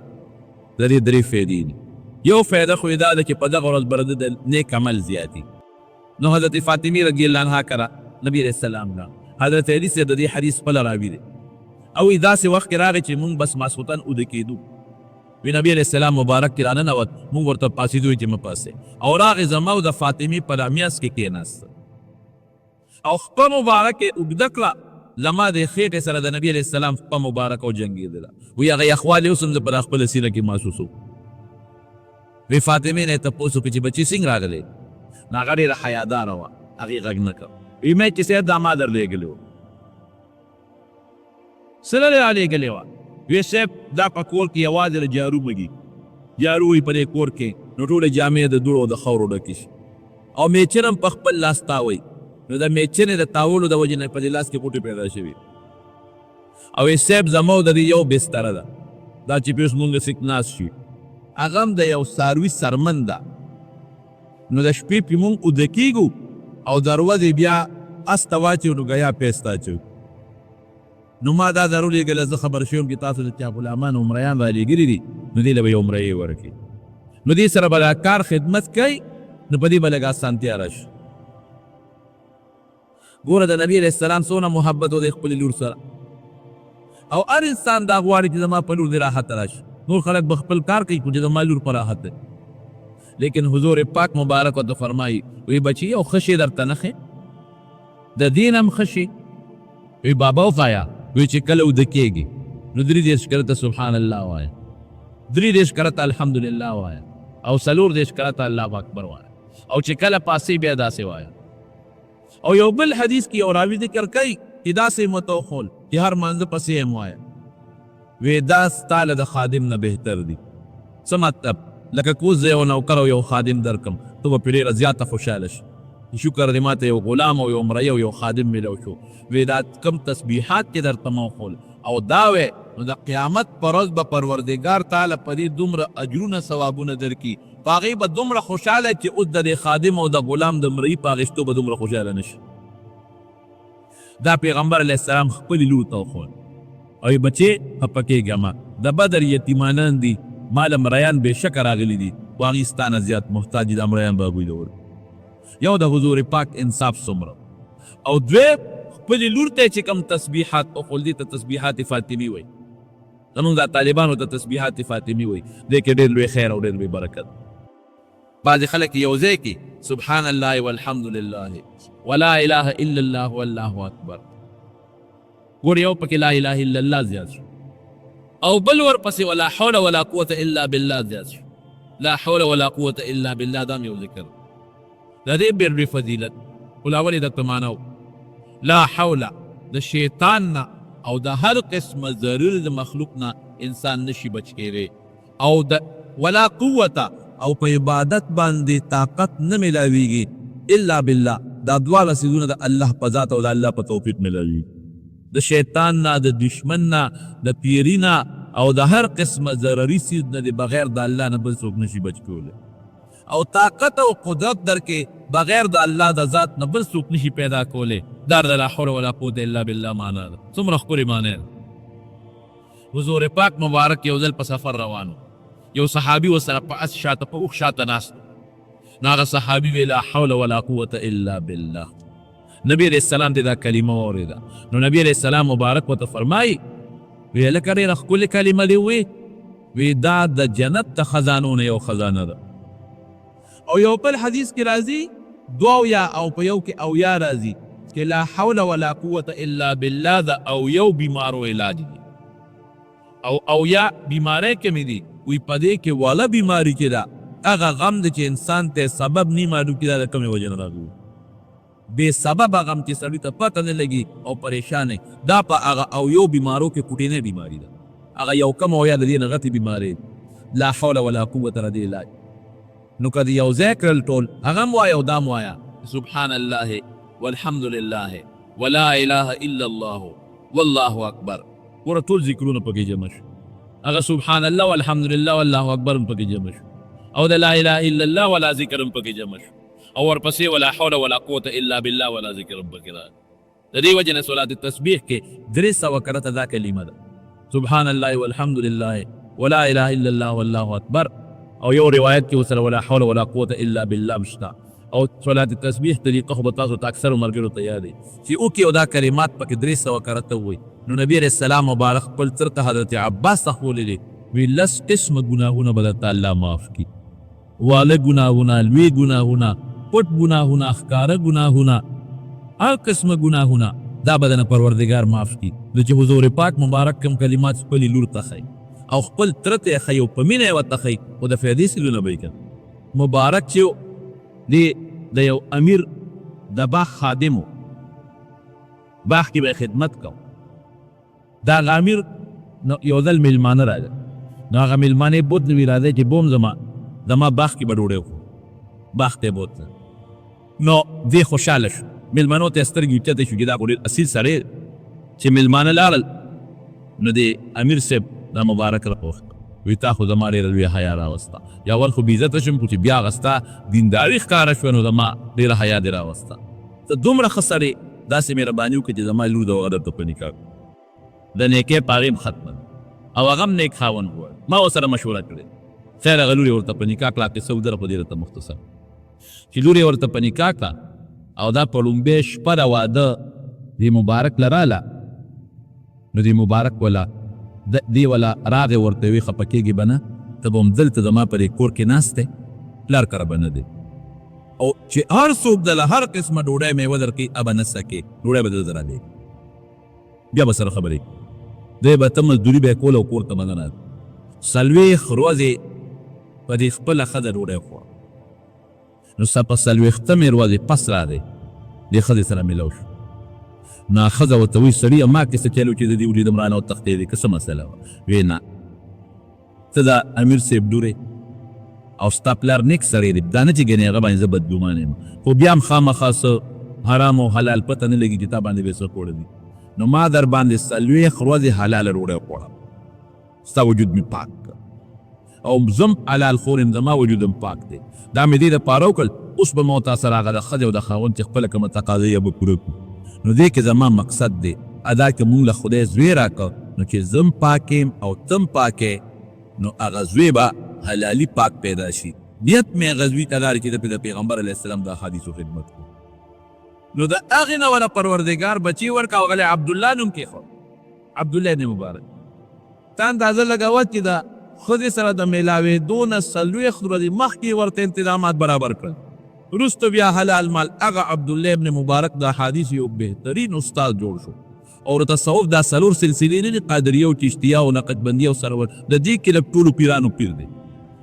د
د دې درې فایدې دي. یو فایده خو یې دا ده چې په دغه ورځ به د ده د نیک عمل زیاتي. نو حضرت فاطمې رضی الله عنها کره نبی علیه السلام لاړ. حضرت علي صاحب د دې حدیث خپله راوي دی او وایي داسې وخت کې راغی چې مونږ بس ماسخوتن اوده کېدو. وی نبی علیه السلام مبارک کې راننوت، مونږ ورته پاڅېدو چې مه پاڅئ، او راغی زما او د فاطمې په میانځ کې کېناست او خپه مبارک یې اوږده کړه، زما د خېټې سره د نبی علیه السلام خپه مبارک او جنګېدله. وی هغه یخوالی اوس هم زه په خپله سینه کې محسوسوم. وی فاطمې نه یې تپوس وکړ چې بچی څنګه راغلی؟ نو هغه ډېره حیاداره وه، هغې غږ نه کړ. وی مې چې صاحب دا ما درلېږلی و. څه له رالېږلې وه؟ وی صاحب دا په کور کې یوازې له جارو مږي، جارو وي په دې کور کې نو ټولې جامې د دوړو او د خاورو ډکې شي او میچن هم په خپل لاس تاوي، نو د میچنې د تاولو د وجې نه په دې لاس کې غوټې پیدا شوي. او وی صاحب زما او د دې یو بستره ده، دا چې پې اوس مونږ سیک ناست شي هغه هم د یو څاروي څرمن ده، نو د شپې پې مونږ اوده کېږو او د ورځې بیا اس ته واچوو نو ګیا پې اس ته اچوو. نو ما دا درولېږله، زه خبر شوم چې تاسو د چا غلامان او مریان رالېږلي دي، نو دې له به یو مریی ورکړي، نو دې سره به دا کار خدمت کوي، نو په دې به لږه اسانتیا راشي. ګوره د نبی علیه السلام څونه محبت و د خپلې لور سره، او هر انسان دا غواړي چې زما په لور دې راحت راشي. نور خلک به خپل کار کوي خو چې زما لور په راحت دی. لیکن حضور پاک مبارک ورته فرمایي، وی بچي یو ښه شی درته نه ښیم، د دې نه هم ښه شی. وی بابا وښایه. وی چې کله اوده کېږي نو 33 کرته سبحان الله وایه، 33 کرته الحمدلله وایه، او 34 کرته الله اکبر وایه، او چې کله پاسې بیا داسې وایه. او یو بل حدیث کې یو راوي ذکر کوي چې داسې یې ماته وښول چې هر مانځه پسې یې وایه. وی دا ستا له د خادم نه بهتر دي. څه مطلب؟ لکه که اوس زه یو نوکر او یو خادم درکړم ته به پرې ډېره زیاته خوشحاله شې چې شکر دی ماته یو غلام او یو مریی او یو خادم میلاو شو. وی دا کوم تسبیحات چې درته ما وښول او دا وی نو د قیامت پر ورځ به پروردګار تعالی په دې دومره اجرونه ثوابونه درکړي، په هغې به دومره خوشحاله چې اوس د دې خادم او د غلام د مریی په اخیستو به دومره خوشحاله نه شي. دا پیغمبر علیه السلام خپلې لور ته وښول او یې بچې خپه کېږه مه، د بدر یتیمانان دي، ما له مریان بېشکه راغلي دي، خو هغوی ستا نه زیات محتاج دي، دا مریان به هغوی له ورکړو. یو د حضور پاک انصاف څومره او دویم خپلې لور ته یې چې کوم تسبیحات وښول، دې ته تسبیحات فاطمي وایي. زمونږ دا طالبانو ته تسبیحات فاطمي وایي، دې کې ډېر لوی خیر او ډېر لوی برکت. بعضې خلک یو ځای کې سبحان الله والحمد لله ولا اله الا الله والله اکبر، ګور یو پکې لا اله الا الله زیات شو، او بل ورپسې ولا حول ولا قوت الا بالله زیات شو. لا حول ولا قوت الا بالله دا یو ذکر د دې ډېر لوی فضیلت. خو لا ولې درته معنا لا حول د شیطان نه او د هر قسمه ضرر د مخلوق نه انسان نشي بچ کېدی، او د ولا قوت او په عبادت باندې طاقت نه ملاویږي الا بالله. دا دواړه څیزونه د الله په ذات او د الله په توفیق ملاویږي. د شیطان نه، د دشمن نه، د پیری نه او د هر قسمه ضرري څیز نه دی بغیر د الله نه بل څوک نشي بچ کولی، او طاقت او قدرت درکې بغیر د الله د ذات نه بل څوک نشي پیدا کولی. دا د لا حول ولا قوت الا بالله معنا ده. څومره ښکلې معنا ده. حضور پاک مبارک یو ځل په سفر روانو، یو صحابي ورسره په اس شاته په اوښ شاته ناست، نو هغه صحابي وی لا حول ولا قوت الا بالله. نبی علیه السلام دې دا کلمه واورېده، نو نبی علیه السلام مبارک ورته فرمایي، وی لکه ډېره ښکلې کلمه دې ووی، وی دا د جنت د خزانو نه یو خزانه ده. او یو بل حدیث کې راځي دوه یا او په یو کې او یا راځي چې لا حول ولا قوت الا بالله د او یو بیمارو علاج دی، او او یا بیماری کمې دي، وی په دې کې والا بیماری چې ده هغه غم دی چې انسان ته سبب نی معلوم کړي دا د کومې وجې نه راغلی، بې سببه غم چې سړي ته پته نه لګي او پریشان دا په هغه او یو بیمارو کې کوټینۍ بیماری ده، هغه یو کم او یا د دې نه غټې بیماری لا حول ولا قوت را دې علاج. نو که یو ځای کړل ټول هغه هم وایه او دا هم وایه سبحان الله والحمد لله ولا اله الا الله والله اکبر. ګوره ټول ذکرونه پکې جمع شو، هغه سبحان الله والحمد لله والله اکبر هم پکې جمع شو، او د لا اله الا الله ولا ذکر هم پکې جمع شو، او ورپسې ولا حول ولا قوت الا بالله ولا ذکر هم پکې راغی. د دې وجې نه صلات تسبیح کې 300 کرته دا کلمه ده سبحان الله والحمد لله ولا اله الا الله والله اکبر، او یو روایت کې ورسره ولا حول ولا قوت الا بالله هم شته. او صلات تسبیح طریقه خو به تاسو ته اکثرو ملګرو ته یاد وي چې وکړي او دا کلمات پکې 300 کرته ووایي. نو نبی علیه السلام مبارک خپل تره ته حضرت عباس ته ښوولې وی لس قسمه ګناهونه به درته الله معاف کړي، واړه ګناهونه، لوی ګناهونه، پټ ګناهونه، ښکاره ګناهونه، هر قسمه ګناهونه دا به درنه پروردګار معاف کړي. نو چې حضور پاک مبارک کوم کلمات خپلې لور ته ښیي او خپل تره ته یې ښیي او په مینه یې ورته ښیي، خو د فایدې څیزونه به یې که مبارک چې دی د یو امیر د باغ خادم و، باغ کې به یې خدمت کوو. دا هغه امیر نو یو ځل میلمانه راغل، نو هغه میلمانه یې بوتلو، وی راځئ چې بوم زما باغ کې به ډوډۍ وخورو. باغ ته یې بوتله، نو دی خوشحاله شو، میلمنو ته یې سترګې اوچتې شو چې دا خو ډېر اصیل سړی دی. چې میلمانه لاړل نو دی امیر صاحب دا مبارک راوغوښت، وی تا خو زما ډېره لویه حیا راوسته، یا ور خو بې عزته شوم، خو چې بیا هغه ستا دینداري ښکاره شوه نو زما ډېره حیا دې راوسته، ته دومره ښه سړی، داسې مهرباني وکړه چې زما لور د هغه درته په نکاح کړو. د نیکۍ په هغې هم ختمه ده او هغه هم نیک خاوند غواړي، ما ورسره مشوره کړې، خیر هغه لور یې ورته په نکاح کړه. قصه اوږده ده خو دې درته مختصر چې لور یې ورته په نکاح کړه او دا په ړومبۍ شپه د واده دې مبارک له راله، نو دې مبارک ولا دې ولا راغی ورته وی خپه کېږې به نه، ته به همدلته زما په دې کور کې ناست دی، پلار کره به نه دی، او چې هر څوک دله هر قسمه ډوډۍ میوه درکوي هغه به نه څکې، ډوډۍ به دلته رالېږي، بیا به سره خبرې کوي، دی به ته مزدوري به یې کوله او کور ته به نه راته. 40 ورځې په دې خپله ښځه ډوډۍ وخوړه، نو په 40مې ورځې پس راغی دې ښځې سره میلاو شو. نو هغه ښځه ورته وایي سړیه ما کې څه چل و چې زه دې ولیدم رانه وتښتېدې، که څه مسله وه؟ ویې نه، ته د امیر صاحب لور یې او ستا پلار نیک سړی دی، دا نه چې ګنې هغه باندې زه بدګمان یم، خو بیا هم خامخا څه حرام او حلال پته نه لګي چې تا باندې به یې څه خوړلي دي، نو ما در باندې 40 ورځې حلاله ډوډۍ وخوړه، ستا وجود مې پاک کړ او زه هم حلال خور یم، زما وجود هم پاک دی، دا مې دې دپاره وکړل، اوس به ما او تا سره هغه د ښځې او د خاوند چې خپله کومه تقاضا یې به پوره کړو. نو دې کې زما مقصد دی ادا که مونږ له خدای زوی راکړ، نو چې زه هم پاک یم او ته هم پاک یې، نو هغه زوی به حلالي پاک پیدا شي. نیت مې هغه زوی ته دا دی چې زه پرې د پیغمبر علیه السلام د احادیثو خدمت کوم. نو د هغې نه وله پروردګار بچی ورکړ او هغه له عبدالله نوم کېښود، عبدالله ابن مبارک. ته اندازه لګوه چې د ښځې سره د ملاوېدو نه 40 ورځې مخکې یې ورته انتظامات برابر کړل، وروسته بیا حلال مال هغه عبدالله ابن مبارک د احادیثو یو بهترین استاد جوړ شو او د تصوف دا څلور سلسلې نه دي، قادریه او چشتیه او نقشبندیه او سرور، د دې کې د ټولو پیرانو پیر دی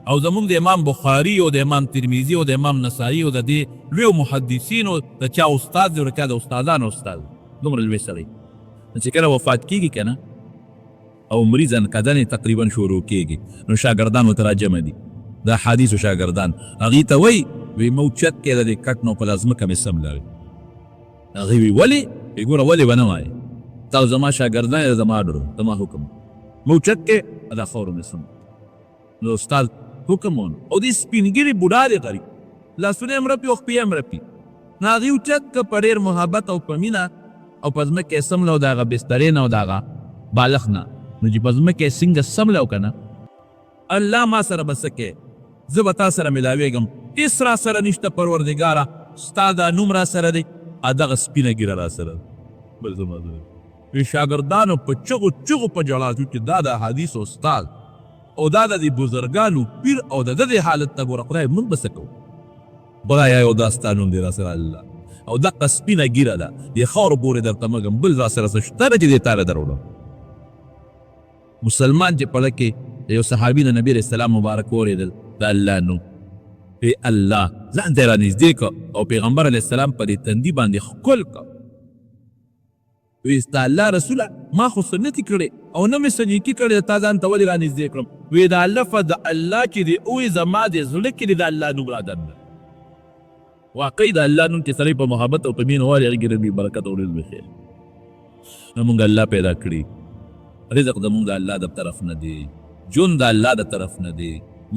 او زموږ د امام بخاري او د امام ترمذي او د امام نسايي او د دې لویو محدثینو د چا استاد دی او د چا د استادانو استاد دی، دومره لوی سړی نو چې کله وفات کیږي که نه او مري ځنکدن یې تقریبا شروع کیږي، نو شاګردان ورته راجمع دي، د احادیثو شاګردان هغوی ته وایي، وایي مه اوچت کړئ د دې کټ نه او په دا ځمکه مې سملوئ. هغوی وایي ولې؟ وایي ګوره ولې به نه وایې، تاسو زما شاګردان یې، زما آرډر دی، زما حکم دی، مه اوچت کړئ او دا خاورو مې سملوئ. نو استاد حکم ونه او دې سپین ږیري بوډا دی غریب، لاسونه یې هم رپي او خپې یې هم رپي، نو هغوی اوچت کړ په ډېر محبت او په مینه او په ځمکه یې څملو د هغه بسترې نه او د هغه بالښت نه، نو چې په ځمکه یې څنګه څملو که نه، الله ما سره به څه کوې، زه به تا سره ملاوېږم، هېڅ راسره نشته پروردګاره، ستا دا نوم راسره دی او دغه سپینه ږیره راسره ده، بل څه ما سره نشته. وی شاګردانو په چغو چغو په ژړا شو چې دا د احادیثو استاد او دا د دې بزرګانو پیر او د ده دې حالت ته ګوره، خدای موږ به څه کوو؟ خدایا یو دا ستا نوم دی راسره الله او دقه سپینه ږیره ده، دې خاورو پورې درته مږم، بل راسره څه شته نه چې دې تاله دروړم. مسلمان چې پړه کې د یو صحابي نه نبي علیه السلام مبارک واورېدل د الله نوم، وی الله ځان ته یې رانږدې کړ او پیغمبر علیه السلام په دې تندي باندې ښکل کړ. وی ستا الله رسوله ما خو څه نه دي کړي او نه مې څه نیکي کړې ده، تا ځان ته ولې رانږدې کړم؟ وی دا لفظ د الله چې دې ووی زما دې زړه کې دې د الله نوم را دننه. واقعي د الله نوم چې سړی په محبت او په مینه والي هغې کې ډېر برکت او ډېر لوی خیر. نو مونږ الله پیدا کړي، رزق زمونږ د الله د طرف نه دی، ژوند د الله د طرف نه دی،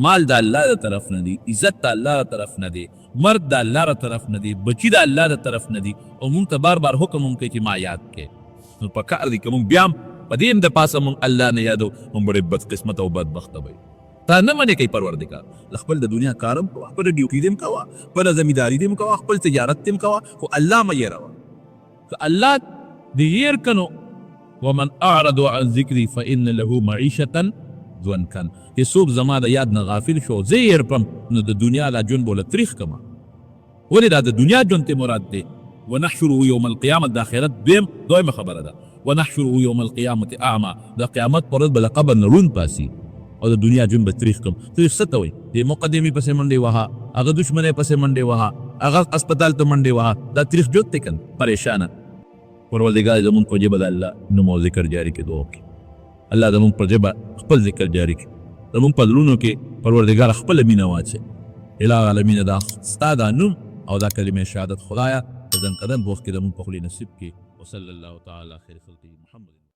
مال د الله د طرف نه دی، عزت د الله د طرف نه دی، مرګ د الله د طرف نه دی، بچي د الله د طرف نه دي، او مونږ ته بار بار حکم هم کوي چې ما یاد کړئ. نو پکار دی که مونږ بیا هم په دې هم د پاسه مونږ الله نه یادو، مونږ به ډېر بدقسمته او بدبخته به یو. تا نه منې کوي پروردګار له خپل د دنیا کار هم کوه، خپله ډیوټي دې هم کوه، خپله زمینداري دې هم کوه، خپل تجارت دې هم کوه، خو الله مه هېروه. که الله دې هېر کړ نو ومن اعرض عن ذکري فان له معیشة ضنکا، چې څوک زما د یاد نه غافل شو او زه یې هېر کړم نو د دنیا دا ژوند به ورله تریخ کړم. ولې دا د دنیا ژوند ته مراد دی؟ ونحشره یوم القیامة د آخرت دویم دویمه خبره ده، ونحشره یوم القیامة اعمی د قیامت پر ورځ به له قبر نه ړوند پاڅي او د دنیا ژوند به تریخ کړم. تریخ څه ته وایي؟ دې مقدمې پسې منډې وهه، هغه دښمنۍ پسې منډې وهه، هغه هسپتال ته منډې وهه، دا تریخ ژوند دی کنه؟ پریشانه. پروردګار زمونږ په ژبه د الله نوم او ذکر جاري کړي، دعا وکړي. الله زمونږ پر ژبه خپل ذکر جاري کړي، زمونږ په زړونو کې پروردګار خپله مینه واچوي. الٰه العالمینه دا ستا دا نوم او دا کلمه شهادت خدایه د ځنکدن په وخت کې زمونږ په خولې نصیب کړې. وصلی الله تعالی علی خیر خلقه محمد.